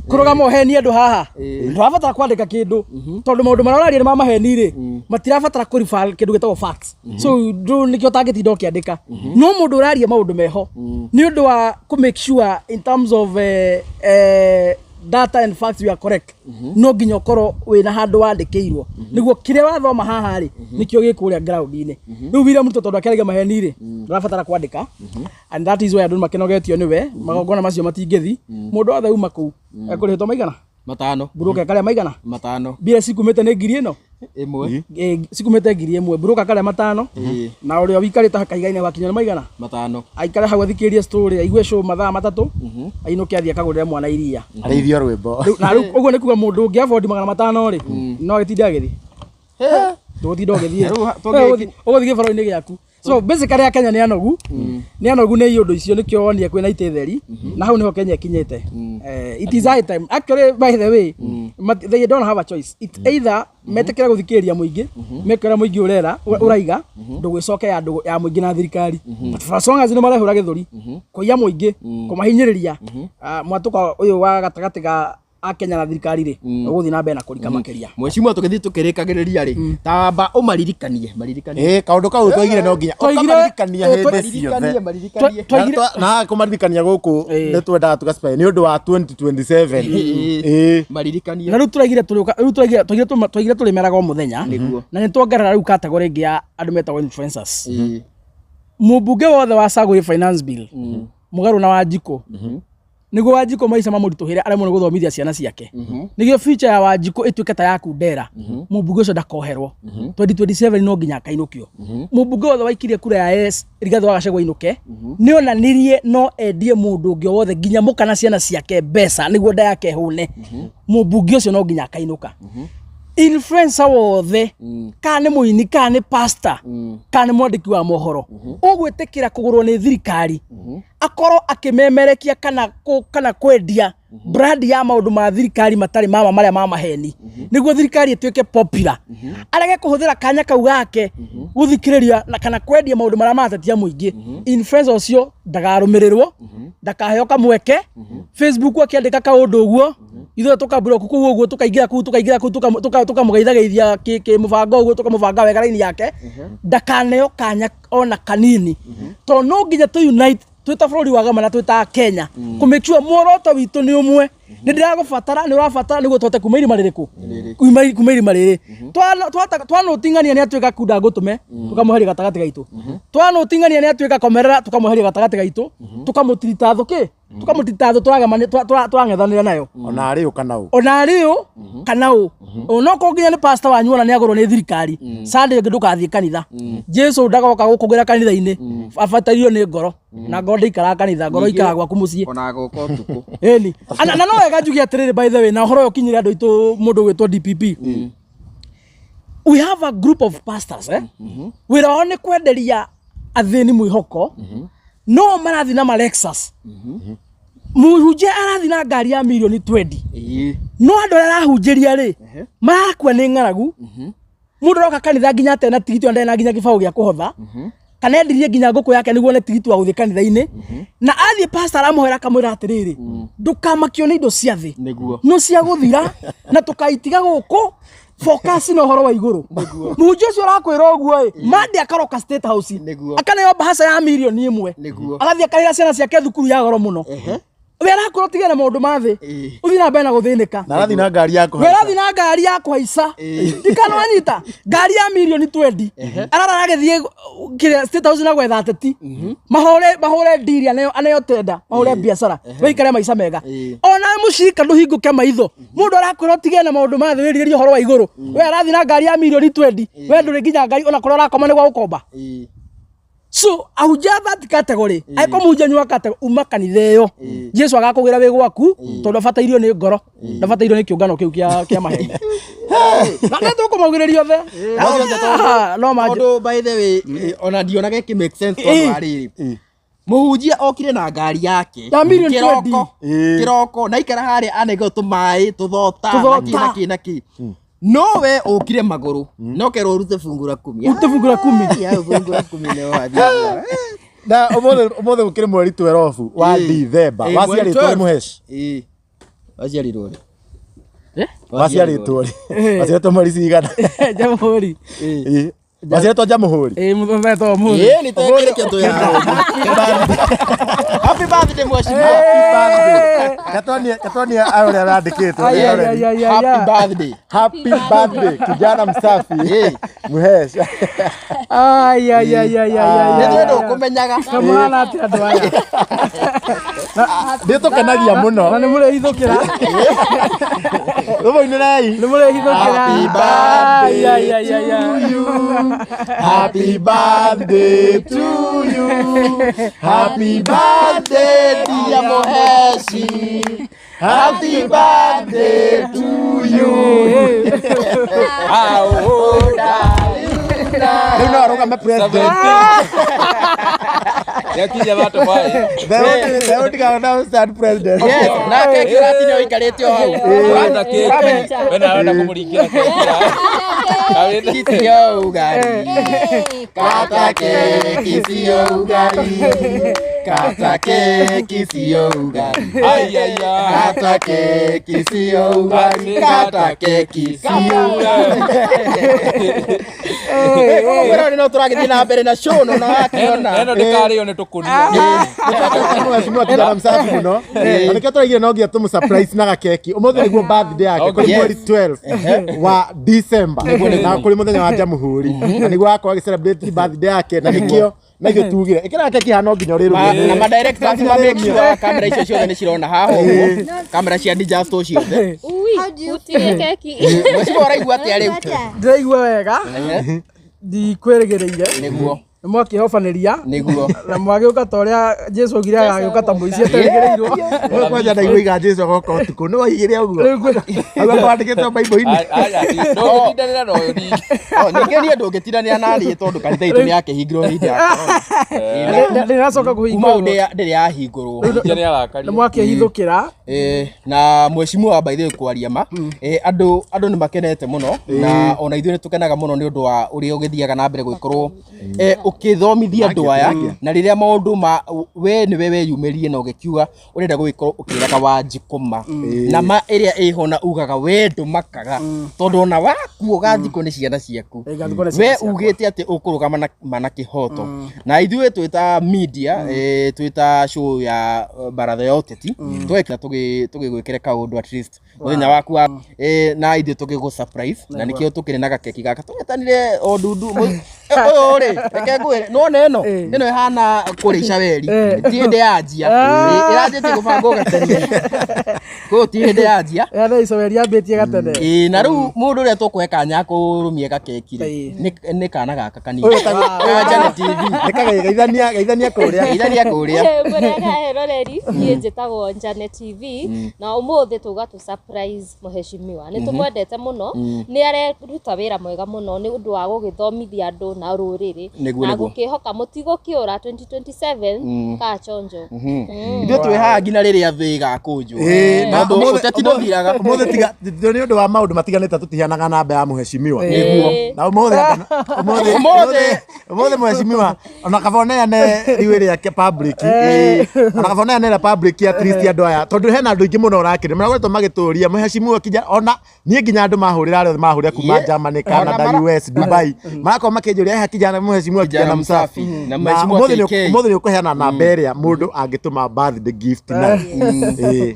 kũrũgama ũhenie andũ haha ndũrabatara kwandĩka kĩndũ, tondũ maũndũ marĩa ũraria nĩ ma maheni rĩ, matirabatara kũ refer kĩndũ gĩtagwo facts. So nĩkĩo ũtangĩtinda ũkĩandĩka. No mũndũ ũraria maũndũ meho nĩ ũndũ wa kũ make sure in terms of data and facts you are correct, no nginya ũkorwo wĩna handũ wandĩkĩirwo nĩguo kĩrĩa wathoma haha rĩ nĩkĩo gĩ kũrĩa ground-inĩ. Rĩu William Ruto, tondũ akĩaragia maheni rĩ, ndũrabatara kwandĩka, and that is why andũ makĩnogetio nĩwe. Magongona macio matingĩthi, mũndũ wothe uma kũu ekũrĩhĩtwo maigana. Matano. Broker akarĩa maigana? Matano. Mbia cikumĩte nĩ ngiri ĩno? Ĩmwe. Cikumĩte 1000, broker akarĩa 500. Na ũrĩa ũikarĩte kaiga-inĩ wakinya nĩ maigana? Matano. Aikare hau athikĩrĩrie story, aigue show mathaa 3, ainũke athiĩ akagũrĩre mwana iria. Arĩithio rwĩmbo. Na rĩu ũguo nĩ kuga mũndũ ũngĩ afford 500 rĩ, no agĩtinde agĩthiĩ. Ndũgũtinda ũgĩthiĩ. Ũgũthiĩ gĩbaro-inĩ gĩaku. So basically Akenya nĩ anogu. Nĩ anogu nĩ iũndũ icio nĩkĩo wonire kwĩna itĩ theri. Na hau nĩho Kenya ĩkinyĩte. It is high time. Actually by the way, they don't have a choice. It's either metĩkĩre gũthikĩrĩria mũingĩ, meke ũrĩa mũingĩ ũrera, ũraiga, ndũgwĩcoke ya ndũgũ ya mũingĩ na thirikari. But for as long as nĩ marehũra gĩthũri, kũiya mũingĩ, kũmahinyĩrĩria, mwatũka ũyũ wa gatagatĩ ga Akenya na thirikari rĩ, ũgũthiĩ na mbere na kũrika makĩria. Mheshimiwa tũgĩthiĩ tũkĩrĩkagĩrĩria rĩ, tamba ũmaririkanie, maririkanie. Kaũndũ kau twaigire no nginya ũkamaririkania hĩndĩ ciothe. Maririkanie. Na kũmaririkania gũkũ nĩ twendaga tũgacipaĩ nĩ ũndũ wa 2027. Maririkanie. Na rĩu tũraigire tũrĩũka, rĩu tũraigire, twaigire tũrĩmeraga o mũthenya. Na nĩ tuongerera rĩu category ĩngĩ ya andũ metagwo influencers. Mũmbunge wothe wa Sagũri Finance Bill, mũgarũ na Wanjikũ, nĩguo Wanjikũ maica mamũritũhĩre aremwo nĩ gũthomithia ciana ciake, nĩguo future ya Wanjikũ ĩtuĩke ta ya Kundera, mũmbunge ũcio ndakoherwo. 2027 no nginya akainũkio. Mũmbunge wothe waikirie kura ya yes Rigathĩ wa Gachagua ainũke, nĩ onanirie no endie mũndũ ũngĩ o wothe nginya mũka na ciana ciake mbeca nĩguo nda yake ĩhũne. Mũmbunge ũcio no nginya akainũka. Influencer wothe, kana nĩ mũini, kana nĩ pastor, kana nĩ mwandĩki wa mohoro, ũgwĩtĩkĩra kũgũrwo nĩ thirikari, akorwo akĩmemerekia kana kwendia brand ya maũndũ ma thirikari matarĩ mama marĩa ma maheni, nĩguo thirikari ĩtuĩke popular, arege kũhũthĩra kanya kau gake gũthikĩrĩria na kana kwendia maũndũ marĩa maratetia mũingĩ. Influencer ũcio ndakarũmĩrĩrwo, ndakaheo kamweke. Facebook akĩandĩka kaũndũ ũguo, ithuĩ tũkambura kũu ũguo, tũkaingĩra kũu, tũkaingĩra kũu, tũkamũgeithageithia kĩmũbango ũguo, tũkamũbanga wega raini yake, ndakaneo kanya ona kanini, tondũ no nginya tũ unite twĩ ta bũrũri wa Gama na twĩ ta Kenya kũ make sure muoroto witũ nĩ ũmwe. Nĩ ndĩragũbatara, nĩ ũrabatara, nĩguo tũhote kuma irima rĩrĩkũ, kuma irima rĩrĩ. Twanũting'ania nĩ atuĩka kunda ngũtũme, tũkamweheria gatagatĩ gaitũ. Twanũting'ania nĩ atuĩka komerera, tũkamweheria gatagatĩ gaitũ, tũkamũtirita thũ kĩ, tũkamũtirita thũ tũrang'ethanĩra nayo. Ona arĩ ũ kana ũ. Ona arĩ ũ kana ũ. Ona okorwo nginya nĩ pastor wanyu ona nĩ agũrwo nĩ thirikari, Sunday ĩngĩ ndũkathiĩ kanitha. Jesu ndagoka gũkũgĩra kanitha-inĩ, abatairio nĩ ngoro. Na ngoro ndĩikaraga kanitha, ngoro ikaraga gwaku mũciĩ. Ona goka ũtukũ. Ĩni. Na no wega njuge atĩrĩrĩ, by the way, na ũhoro ũyũ ũkinyĩre andũ aitũ mũndũ ũgwĩtwo DPP. We have a group of pastors, eh? Wĩra wao nĩ kwenderia athĩni mwĩhoko, no marathiĩ na ma Lexus. Mũhunjia arathiĩ na ngari ya mirioni 20. No andũ arĩa arahunjĩria rĩ, marakua nĩ ng'aragu. Mũndũ aroka kanitha nginya atarĩ na tigiti, ona ndarĩ na nginya gĩbaũ gĩa kũhotha. Kana endirie nginya ngũkũ yake nĩguo one tigiti wa gũthiĩ kanitha-inĩ. Na athiĩ pastor aramũhoera akamwĩra atĩrĩrĩ, ndũkamakio nĩ indo cia thĩ. No cia gũthira na tũkaitiga gũkũ, focus na ũhoro wa igũrũ. Mũhunjia ũcio ũrakwĩra ũguo ĩ, Monday akaroka State House. Akaneo bahasha ya mirioni 1. Agathiĩ akarĩhĩra ciana ciake thukuru ya goro mũno. We arakwĩra ũtige na maũndũ ma thĩ, ũthiĩ na mbere na gũthĩnĩka. Na arathiĩ na ngari ya We kũhaica. arathiĩ na ngari ya kũhaica. Ndikana wanyita, ngari ya mirioni 20. Arara agĩthiĩ kĩrĩa State House na gwetha ateti. Mahũre ndiri, aneo tenda, mahũre biacara. Wĩikare maica mega. Ona mũcirika ndũhingũke maitho. Mũndũ arakwĩra ũtige na maũndũ ma thĩ, wĩrirĩrie ũhoro wa igũrũ. We arathiĩ na ngari ya mirioni 20. We ndũrĩ nginya ngari ona kũrĩa ũrakoma nĩ gwa gũkomba. So ahunjia that category, angĩkorwo mũhunjia wa category, uma kanitha ĩyo. Jesu agakũgĩra wĩ gwaku, tondũ abatairio nĩ ngoro, ndabatairio nĩ kĩũngano kĩu kĩa maheni. Na nĩ tũkũmaugĩrĩria othe. No manjĩ. Tondũ by the way, ona ndionaga ĩkĩ make sense tondũ wa rĩrĩ. Mũhunjia okire na ngari yake. Ya mirioni Kĩroko. 20. Kĩroko, na aikara harĩa anengwo tũmaĩ, tũthota, na kĩ, na kĩ, na kĩ. No we ũkire magũrũ, no kerwo ũrute fungu la kumi. Ũrute fungu la kumi. Ya, fungu la kumi nĩ wathiĩ. Na ũmũthĩ gũkĩrĩ mweri 12 wa Dithemba. Waciarĩtwo rĩ Mũhesh? Waciarirwo rĩ? Waciarĩtwo rĩ? Waciarĩtwo mweri cigana? Jamhuri. Waciarĩtwo Jamhuri? Mũthenya wa ũmũthĩ. Nĩ twekĩrĩkio twĩ haha. Happy birthday mheshimiwa. Happy birthday. Katonie ũrĩa arandĩkĩtwo. Ai, ai, ai, ai, ai, Happy ai. birthday. Happy birthday kijana msafi. Muhesh. Ai, ai, ai, ai, ai, ai, Nĩ ai, twendwo ai. kũmenyaga. Kamwana atĩa andũ aya? Nĩ tũkenagia mũno. Na nĩ mũrĩhithũkĩra. Rũmũinĩrei. Nĩ mũrĩhithũkĩra. Happy birthday Ai, ai, ai, ai, ai. You. Happy birthday to you. Happy birthday Dear Muheshi. Happy birthday to you. How old are you now? Rĩu no arũgame president. Yakinya watu baya. The old stand president. Yes, na keki ũratinda ũikarĩte o hau. Urenda keki. Wewe naenda kumuringira keki. Keki sio ugali. Kata keki sio ugali. Kata keki sio ugali. Ai ai ai. Kata keki sio ugali. Kata keki sio ugali. Koguo no tũragĩthiĩ na mbere na show no na wakĩona. Eno ndikario nĩ tũkũnia. Mheshimiwa kijana msafi mũno. Na nĩkĩo tũraigire no nginya tũmũ surprise na gakeki. Ũmũthĩ nĩguo birthday yake kũrĩ Yes. mweri 12 wa December na kũrĩ mũthenya wa Jamhuri. Na nĩguo akorwo agĩ celebrate birthday yake na nĩkĩo na ithuĩ tugire ĩkĩra keki hana no nginya ũrĩrũmie. Na ma directors ma make sure kamera icio ciothe nĩ cirona haha ũguo. Kamera cia digital ciothe. Gũtirĩ keki. Mheshimiwa ũraigua atĩa rĩu? Ndĩraigua wega. Ndikwĩrĩgĩrĩire. Nĩguo. Nĩ mwakĩhobanĩria. Nĩguo. Na mwagĩũka ta ũrĩa Jesũ augire agagĩũka ta mũici aterĩgĩrĩirwo. Wewe kwanja ndaigua iga Jesũ agoka ũtukũ nĩ waigire ũguo. Rĩu kwĩ- Auga kwandĩkĩtwo Bible-inĩ. Ndũngĩtindanĩra na ũyũ ningĩ. Oh, ningĩ niĩ ndũngĩtindanĩra na niĩ tondũ kanitha itũ nĩ yakĩhingirwo hĩndĩ ya corona. Ndĩracoka Kuma hau kũhingũrwo. ndĩrĩ yahingũrwo. Ningĩ nĩ arakaria. Nĩ mwakĩhithũkĩra. Na mheshimiwa by the way kwaria ma andũ nĩ makenete mũno na ona ithuĩ nĩ tũkenaga mũno nĩ ũndũ wa ũrĩa ũgĩthiaga na mbere gũgĩkorwo ũkĩthomithia andũ aya na rĩrĩa maũndũ ma we nĩwe weyumĩrie na ũgĩkiuga ũrenda gũgĩkorwo ũkĩraga Wanjikũ ma na ma ĩrĩa ĩho na ugaga we ndũmakaga tondũ ona wakuo ũgathikwo nĩ ciana ciaku. Ngathikwo nĩ We ciana ciakwa. ugĩte atĩ ũkũrũgama na ma na kĩhoto na ithuĩ twĩ ta media twĩ ta show ya baratha ya ũteti twekĩra tũgĩgwĩkĩre kaũndũ at least mũthenya waku wa na ithuĩ tũgĩgũ surprise na nĩkĩo tũkĩrĩ na gakeki gaka tũgetanire o ndundu ũyũ rĩ reke ngwĩre nĩwona ĩno ĩno ĩhana kũrĩica weri ti hĩndĩ yanjia ĩranjĩtie gũbangwo gatene kũu ti hĩndĩ yanjia. Ĩrĩa icoweri yambĩtie gatene. Ĩĩ, na rĩu mũndũ ũrĩa tũkũhe kanya kũrũmie gakeki rĩ nĩ kana gaka kanini ka Janet TV. Nĩkagĩgeithania geithania kũrĩa. Geithania kũrĩa. Mũrega eroreri, niĩ njĩtagwo Janet TV na ũmũthĩ tuga tũ surprise mũheshimiwa. Nĩ tũmwendete mũno, nĩ areruta wĩra mwega mũno nĩ ũndũ wa gũgĩthomithia andũ na rũrĩrĩ na gũkĩhoka mũtigũkĩũra 2027 ka chonjo. Ithuĩ twĩ haha nginya rĩrĩa thĩ ĩgakũnjwo Na tondũ ũteti ndũthiraga. Ũmũthĩ tiga nĩ ũndũ wa maũndũ matiganĩte tũtiheanaga namba ya mũheshimiwa. Nĩguo. Na ũmũthĩ ũmũthĩ Ũmũthĩ. Ũmũthĩ mũheshimiwa ona kaba ũneane riwĩ rĩake public, ona kaba ũneane rĩa public at least andũ aya tondũ hena andũ aingĩ mũno ũrakĩrĩ marakoretwo magĩtũria mũheshimiwa kinya ona niĩ nginya andũ mahũrĩra arĩa othe mahũrĩra kuma Germany, Canada, Ona US, Dubai marakorwo makĩnjũria eha kijana mũheshimiwa kijana msafi. Na Na mheshimiwa ũmũthĩ KK. ũmũthĩ nĩ ũkũheana namba ĩrĩa mũndũ angĩtũma birthday gift nayo. Ĩĩ.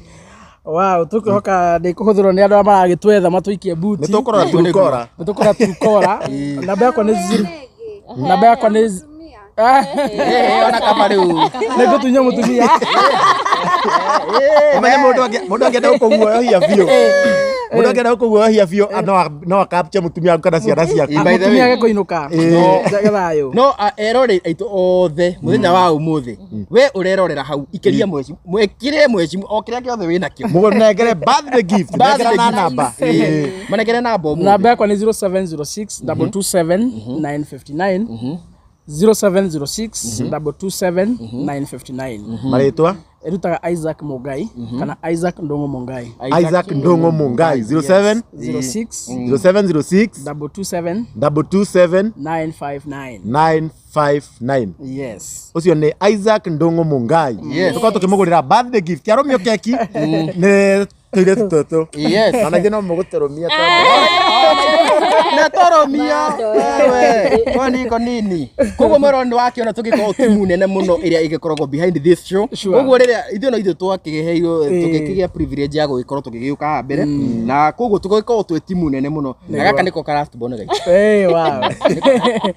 Wow, tũkwĩhoka ndĩkũhũthĩrwo nĩ andũ arĩa maragĩtwetha matũikie buti. Nĩ tũkũrora turukora. Nĩ tũkũrora turukora. Namba yakwa nĩ zero. Namba yakwa nĩ Ona kaba rĩu nĩ ngũtunya mũtumia. Ũmenye mũndũ angĩenda gũkũguoyohia biũ, mũndũ angĩenda gũkũguoyohia biũ no akapche mũtumia waku kana ciana ciaku. By the way. Mũtumia agĩkũinũka. Njage thayũ. No eroreri aitũ othe mũthenya wa ũmũthĩ we ũrerorera hau ikĩria mweci mwĩkĩre mweci o kĩrĩa gĩothe wĩ nakĩo. Mũnengere birthday gift. Birthday nengera na gift. namba. Manengere namba ũmũthĩ. Namba yakwa nĩ 0706 227 959, 0706 227 959. Marĩtwa? Ĩrutaga Isaac Mungai kana Isaac Ndung'u Mungai. Isaac Ndung'u Mungai, 07 06 0706 227 227 959. 959. Yes. Ũcio nĩ Isaac Ndung'u Mungai. Yes. Tũkorwo tũkĩmũgũrĩra birthday gift arũmio keki nĩ tũirĩtu tũtũ. Na ithuĩ no mũgũtũrũmia tondũ Netoromia Bado, wewe kwani iko nini koguo mwero nĩ wakĩona tũgĩkorwo timu nene mũno ĩrĩa ĩgĩkoragwo behind this show Sure. koguo rĩrĩa ithuĩ no ithuĩ twakĩheirwo tũgĩkĩgĩa privilege ya gũgĩkorwo tũgĩgĩũka haha mbere na koguo tũgĩkorwo twĩ timu nene mũno na gaka nĩko ka last born gaitũ Eh, wow.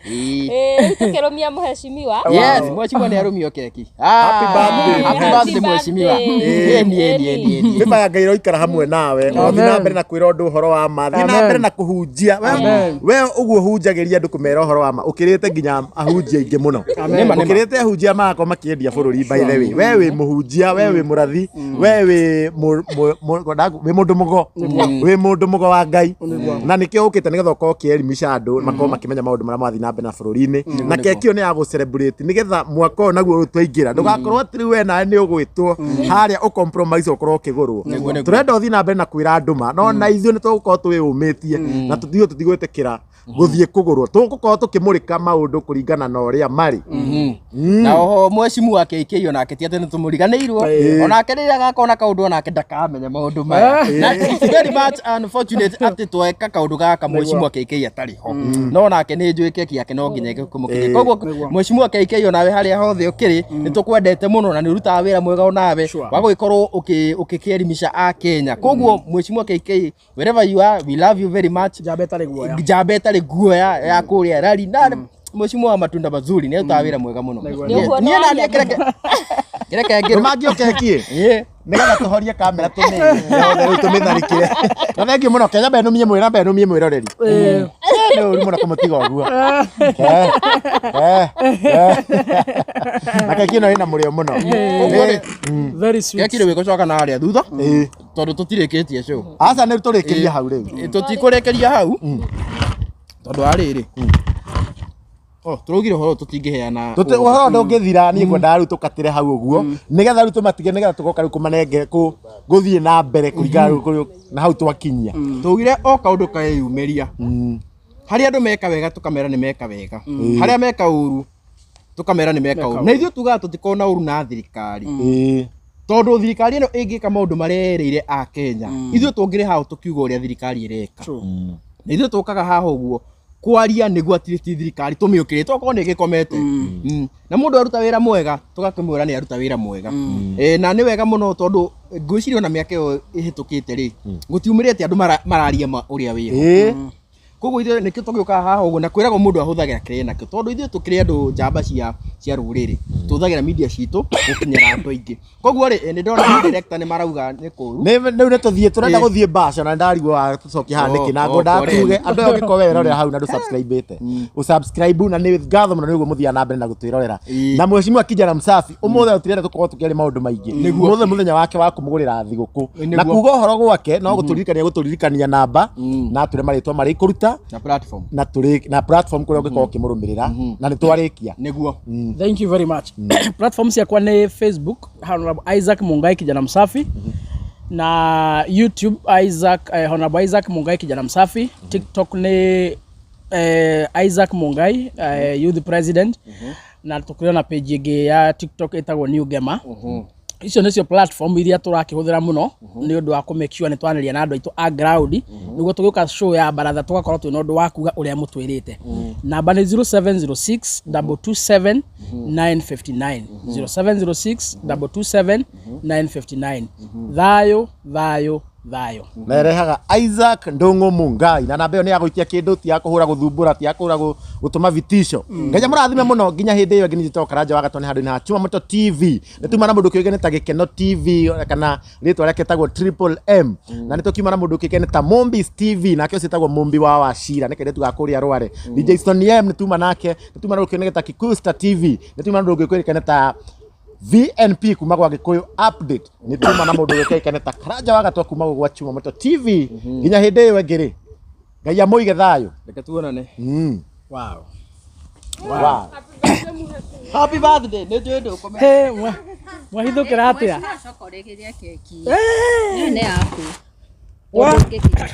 Ĩĩ. Ĩĩ, tukĩrũmia mũheshimiwa Yes, mheshimiwa nĩ arũmio keki. Happy birthday. Happy birthday mheshimiwa. Birthday. Ĩni ĩni ĩni ĩni. Bĩba ya Ngai iroikara hamwe nawe ũrathiĩ na mbere na kwĩra ũndũ ũhoro wa ma thiĩ na Amen. mbere na kũhunjia Amen. we ũguo hunjagĩria andũ kũmera ũhoro wa ma ũkĩrĩte nginya ahunjia aingĩ mũno Nĩma, nĩma. ũkĩrĩte ahunjia magakorwo makĩendia bũrũri by the way we wĩ mũhunjia we wĩ mũrathi we wĩ wĩ mũndũ mũgo wĩ mũndũ mũgo wa Ngai na nĩkĩo ũkĩte nĩgetha ũkorwo ũkĩelimisha andũ makorwo makĩmenya maũndũ marĩa marathiĩ na mbere na bũrũri-inĩ na keki ĩyo nĩ ya gũ celebrate nĩgetha mwaka ũyũ naguo rĩu twaingĩra ndũgakorwo atĩ rĩu we nawe nĩ ũgwĩtwo harĩa ũ compromise ũkorwo ũkĩgũrwo tũrenda ũthiĩ na mbere na kwĩra andũ ma no na ithuĩ nĩ tũgũkorwo twĩyũmĩtie na tũthiĩ tũtigwĩtĩkĩra gũthiĩ kũgũrwo tũgũkorwo tũkĩmũrĩka maũndũ kũringana na ũrĩa marĩ Na oho mheshimiwa KK onake ti atĩ nĩ tũmũriganĩirwo onake rĩrĩa agakona kaũndũ onake ndakamenya maũndũ maya na it's very much unfortunate atĩ tweka kaũndũ gaka mheshimiwa KK atarĩ ho no onake nĩ njũĩ keki yake no nginya ĩkũmũkinyia koguo mheshimiwa KK onawe harĩa hothe ũkĩrĩ nĩ tũkwendete mũno na nĩ ũrutaga wĩra mwega onawe Sure. wa gũgĩkorwo ũkĩkĩelimisha a Kenya koguo mheshimiwa KK wherever you are we love you very much Njamba ĩtarĩ guoya. njamba ĩtarĩ guoya ya kũrĩa rari na mheshimiwa wa matunda mazuri nĩ arutaga wĩra mwega mũno Nĩguo. Niĩ- Nĩũkuona niĩ naniĩ waria kĩreke kĩreke ngĩrũ ndũmangio keki Ĩĩ. nĩgetha tũhorie kamera tũmĩothe rĩu tũmĩtharĩkĩre na thengiũ mũno kenya mbere nũmie mwĩra mbere nũmie mwĩroreri Eh, nĩ ũru mũno kũmũtiga ũguo Eh, eh, eh. na keki ĩno ĩna mũrĩo mũno Ũguo rĩ, very sweet. keki rĩu ĩgũcoka na harĩa thutha Ĩĩ. tondũ tũtirĩkĩtie show aca nĩ tũrĩkĩrie hau rĩu Ĩ, tũtikũrĩkĩria hau tondũ wa rĩrĩ Oh, tũraugire ũhoro ũyũ tũtingĩheana Tũti- ũhoro ndũngĩthira niĩ ngwendaga rĩu tũkatĩre hau ũguo nĩgetha rĩu tũmatige nĩgetha tũgoka rĩu kũmanenge gũthiĩ na mbere kũringana rĩu na hau twakinyia tũugire o kaũndũ keyumĩria harĩa andũ meka wega tũkamera nĩ meka wega harĩa meka ũru tũkamera nĩ meka ũru na ithuĩ tugaga tũtikorwo na ũru na thirikari Ĩĩ. tondũ thirikari ĩno ĩngĩka maũndũ marĩa ĩrĩire a Kenya ithuĩ tũngĩrĩ hao tũkiuga ũrĩa thirikari ĩreka na ithuĩ tũkaga haha ũguo kwaria nĩguo at least thirikari tũmĩũkĩrĩre tokorwo nĩ ĩgĩkomete na mũndũ aruta wĩra mwega tũgakĩmwĩra nĩ aruta wĩra mwega Eh, na nĩ wega mũno tondũ ngwĩciria ona mĩaka ĩyo ĩhĩtũkĩte rĩ gũtiumĩrĩte andũ mararia ma ũrĩa wĩho Ĩĩ. koguo ithuĩ nĩkĩo tũgĩũkaga haha ũguo na kwĩragwo mũndũ ahũthagĩra kĩrĩa nakĩo tondũ ithuĩ tũkĩrĩ andũ njamba cia rũrĩrĩ tũhũthagĩra media citũ gũkinyĩra andũ aingĩ koguo rĩ nĩ ndona director nĩ marauga nĩ kũru Nĩ rĩu nĩ tũthiĩ tũrenda Ĩĩ. gũthiĩ mbaca na ndarigwo wa tũcokie haha Oh, nĩkĩ na oh, ngwendaga pole. tuge andũ aya ũngĩkorwo we werorera hau na ndũ subscribe-ĩte ũsubscribe na nĩ ngatho mũno nĩ ũguo mũthiaga na mbere na gũtwĩrorera Ĩĩ. na mheshimiwa kijana msafi ũmũthĩ tũtirenda tũkorwo tũkĩaria maũndũ maingĩ ũmũthĩ mũthenya wake wa kũmũgũrĩra thigũkũ na Nĩguo. kuga ũhoro gwake no gũtũririkania gũtũririkania namba na atwĩre marĩtwa marĩa ikũruta na platform na tũrĩ na platform kũrĩa ũngĩkorwo ũkĩmũrũmĩrĩra na nĩ twarĩkia nĩguo Thank you very much. Platform ciakwa nĩ Facebook Honorable Isaac Mungai kijana msafi na YouTube Isaac Honorable Isaac Mungai kijana msafi, TikTok nĩ Isaac Mungai youth president na tũkĩrĩ na page ĩngĩ ya TikTok ĩtagwo New Gema. Icio nĩcio platform iria tũrakĩhũthĩra mũno nĩ ũndũ wa kũ make sure nĩ twanĩria na andũ aitũ a ground nĩguo tũgĩũka show ya baratha tũgakorwo twĩna ũndũ wa kuga ũrĩa mũtwĩrĩte. Namba nĩ 0706 227 959 0706 227 959. Thayũ thayũ thayũ. Na ĩrehaga Isaac Ndung'u Mungai na namba ĩyo nĩ ya gũikia kĩndũ ti ya kũhũra gũthumbũra ti ya kũhũra gũtũma vitisho Ngai amũrathime mũno nginya hĩndĩ ĩyo ĩngĩ nĩ njĩtagwo Karanja wa Gatwa nĩ handũ-inĩ ha Chuma Moto TV nĩ tuma na mũndũ kĩũĩkaine ta Gĩkeno TV kana rĩtwa rĩake etagwo Triple M na nĩ tũkiuma na mũndũ kĩũĩkaine ta Mombis TV nake ũcio etagwo Mumbi wa Wachira nĩ kairĩtu ga kũrĩa Rware DJ Stone M nĩ tuma nake nĩ tuma na mũndũ kĩũĩkaine ta Kikuyu Star TV nĩ tuma na mũndũ kĩũĩkaine ta VNP kuma gwa Gikuyu update nĩ tuma na mũndũ gĩkaikane ta Karanja wa Gatwa kuma gwa Chuma Moto TV nginya hĩndĩ ĩyo ĩngĩ rĩ Ngai amũige thayũ. Reke tuonane. Wow. Wow. Happy birthday nĩ njũĩ ndũkũmenya. Hey, mwahithũkĩra atĩa? Coka ũrĩkĩrie keki. Ĩyo nĩ yaku. Wa- Ũngĩkĩria.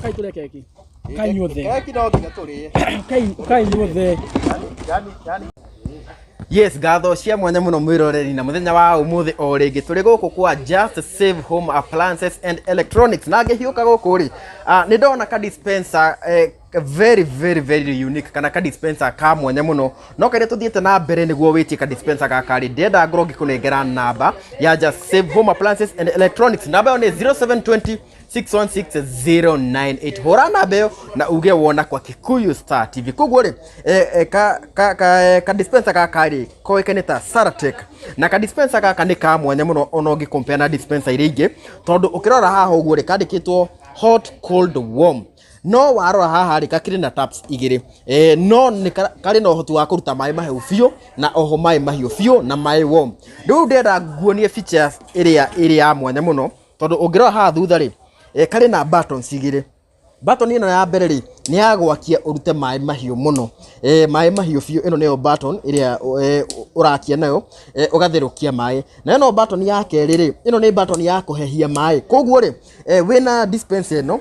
Kai tũrĩe keki. Kai inyuothe. Keki no nginya tũrĩe. Kai inyuothe. Yani, yani. Yes, ngatho cia mwanya muno mwiroreri, na muthenya wa umuthi o ringi turi guku kwa Just Save Home Appliances and Electronics, na ngihiuka guku ri, ni ndona ka dispenser very very very unique, kana ka dispenser ka mwanya muno. No karia tuthiete na mbere niguo witie ka dispenser gaka ri, ndenda ngorwo ngikunengera namba ya Just Save Home Appliances and Electronics. Namba ĩyo nĩ 0720 616098. Hũra namba ĩyo na uge wona kwa Kikuyu Star TV. Koguo rĩ, ka dispenser gaka rĩ koĩkaine ta Saratec, na ka dispenser gaka nĩ ka mwanya mũno ona ũngĩ compare na dispenser iria ingĩ, tondũ ũkĩrora haha ũguo rĩ, kandĩkĩtwo hot, cold, warm, no warora haha rĩ, kakĩrĩ na taps igĩrĩ, no nĩ karĩ na ũhoti wa kũruta maĩ mahehu biũ, na oho maĩ mahiũ biũ, na maĩ warm. Rĩu ndĩrenda nguonie features ĩrĩa ĩrĩ ya mwanya mũno, tondũ ũngĩrora haha thutha rĩ, karĩ na buttons igĩrĩ. Button ĩno ya mbere rĩ, nĩ ya gwakia ũrute maĩ mahiũ mũno, maĩ mahiũ biũ. Ĩno nĩyo button ĩrĩa ũrakia nayo, ũgatherũkia maĩ. Na ĩno button ya kerĩ rĩ, ĩno nĩ button ya kũhehia maĩ. Koguo rĩ, wĩna dispenser ĩno,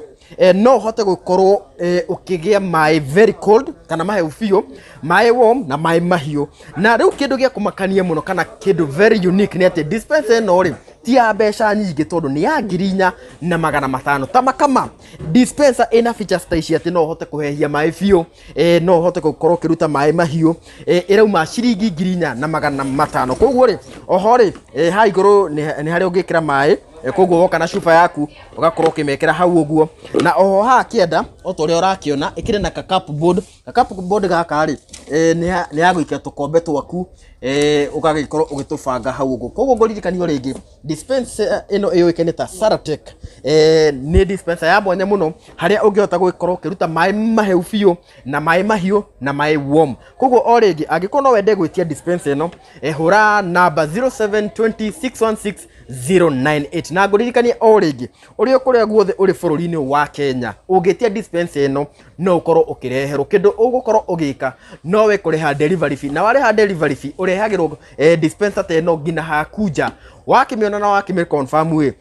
no ũhote gũkorwo ũkĩgĩa maĩ very cold kana mahehu biũ, maĩ warm na maĩ mahiũ. Na rĩu kĩndũ gĩa kũmakania mũno kana kĩndũ very unique nĩ atĩ dispenser ĩno rĩ, ti ya mbeca nyingĩ, tondũ nĩ ya 4500. Ta makama dispenser ĩna features ta ici, atĩ no ũhote kũhehia maĩ biũ, no ũhote gũkorwo ũkĩruta maĩ mahiũ, ĩrauma ciringi 4500. Koguo rĩ, oho rĩ, haha igũrũ nĩ harĩa ũngĩkĩra maĩ, koguo woka na cuba yaku ũgakorwo ũkĩmekĩra hau ũguo. Na oho haha kĩenda, o ta ũrĩa ũrakĩona, ĩkĩrĩ na ka cupboard. Ka cupboard gaka rĩ, nĩ ya gũikia tũkombe twaku, ũgagĩkorwo ũgĩtũbanga hau ũguo. Koguo ngũririkanio rĩngĩ, dispenser ĩno ĩũĩkaine ta Saratec, nĩ dispenser ya mwanya mũno, harĩa ũngĩhota gũgĩkorwo ũkĩruta maĩ mahehu biũ, na maĩ mahiũ, na maĩ warm. Koguo o rĩngĩ, angĩkorwo no wende gwĩtia dispenser ĩno, hũra namba 0720616098. Na ngũririkanie o rĩngĩ, ũrĩa kũrĩa guothe ũrĩ bũrũri-inĩ wa Kenya, ũngĩtia dispenser ĩno no ũkorwo ũkĩreherwo. Kĩndũ ũgũkorwo ũgĩka nowe kũrĩha delivery fee, na warĩha delivery fee ũrehagĩrwo dispenser ta ĩno nginya haku nja. Wakĩmĩona na wakĩmĩ confirm ĩ,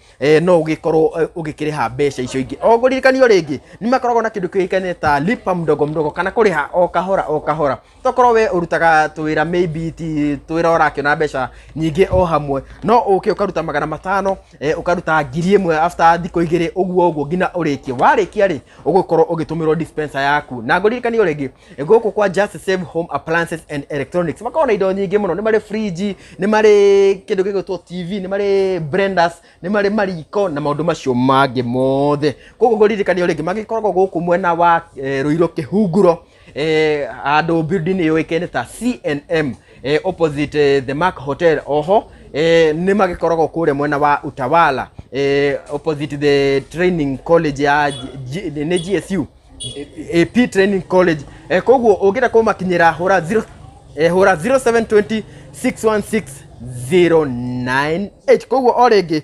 no ũgĩkorwo ũgĩkĩrĩha mbeca icio ingĩ. O ngũririkanio rĩngĩ, nĩ makoragwo na kĩndũ kĩũĩkaine ta lipa mdogo mdogo, kana kũrĩha o kahora o kahora. Tokorwo we ũrutaga twĩra, maybe ti twĩra ũrakĩona mbeca nyingĩ o hamwe, no ũke ũkaruta 500, ũkaruta 1000 after thikũ 2, ũguo ũguo nginya ũrĩkie. Warĩkia rĩ, ũgũkorwo ũgĩtũmĩrwo dispenser yaku. Na ngũririkanio rĩngĩ, gũkũ kwa Just Save Home Appliances and Electronics makoragwo na indo nyingĩ mũno. Nĩ marĩ fridge, nĩ marĩ kĩndũ gĩgwĩtwo TV, nĩ marĩ blenders, nĩ marĩ mariko na maũndũ macio mangĩ mothe. Koguo ngũririkanio rĩngĩ, magĩkoragwo gũkũ mwena wa Ruiru Kĩhunguro, handũ building yũĩkaine ta CNM, opposite the Mark Hotel. Oho nĩ magĩkoragwo kũrĩa mwena wa Utawala, opposite the training college ya nĩ GSU AP Training College. Koguo ũngĩenda kũmakinyĩra, hũra 0 hũra 0720 616 098. Koguo o rĩngĩ,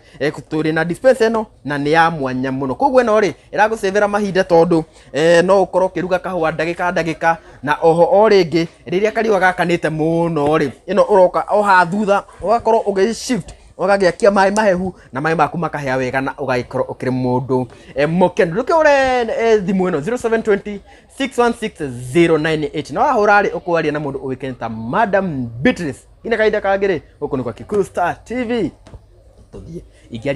tũrĩ na dispenser ĩno na nĩ ya mwanya mũno. Koguo ĩno rĩ, ĩragũcĩvĩra mahinda, tondũ no ũkorwo ũkĩruga kahũa ndagĩka ndagĩka. Na oho o rĩngĩ, rĩrĩa kariũa gakanĩte mũno rĩ, ĩno ũroka o haha thutha, ũgakorwo ũgĩ shift, ũgagĩakia maĩ mahehu na maĩ maku makahĩa wega, na ũgagĩkorwo ũkĩrĩ mũndũ mũkenu. Ndũkĩhũre thimũ ĩno 0720 616098, na wahũra rĩ, ũkwaria na mũndũ ũĩkaine ta Madam Beatrice. Nginya kahinda kangĩ rĩ, gũkũ nĩ kwa Kikuyu Star TV. Tũthiĩ ingĩaria.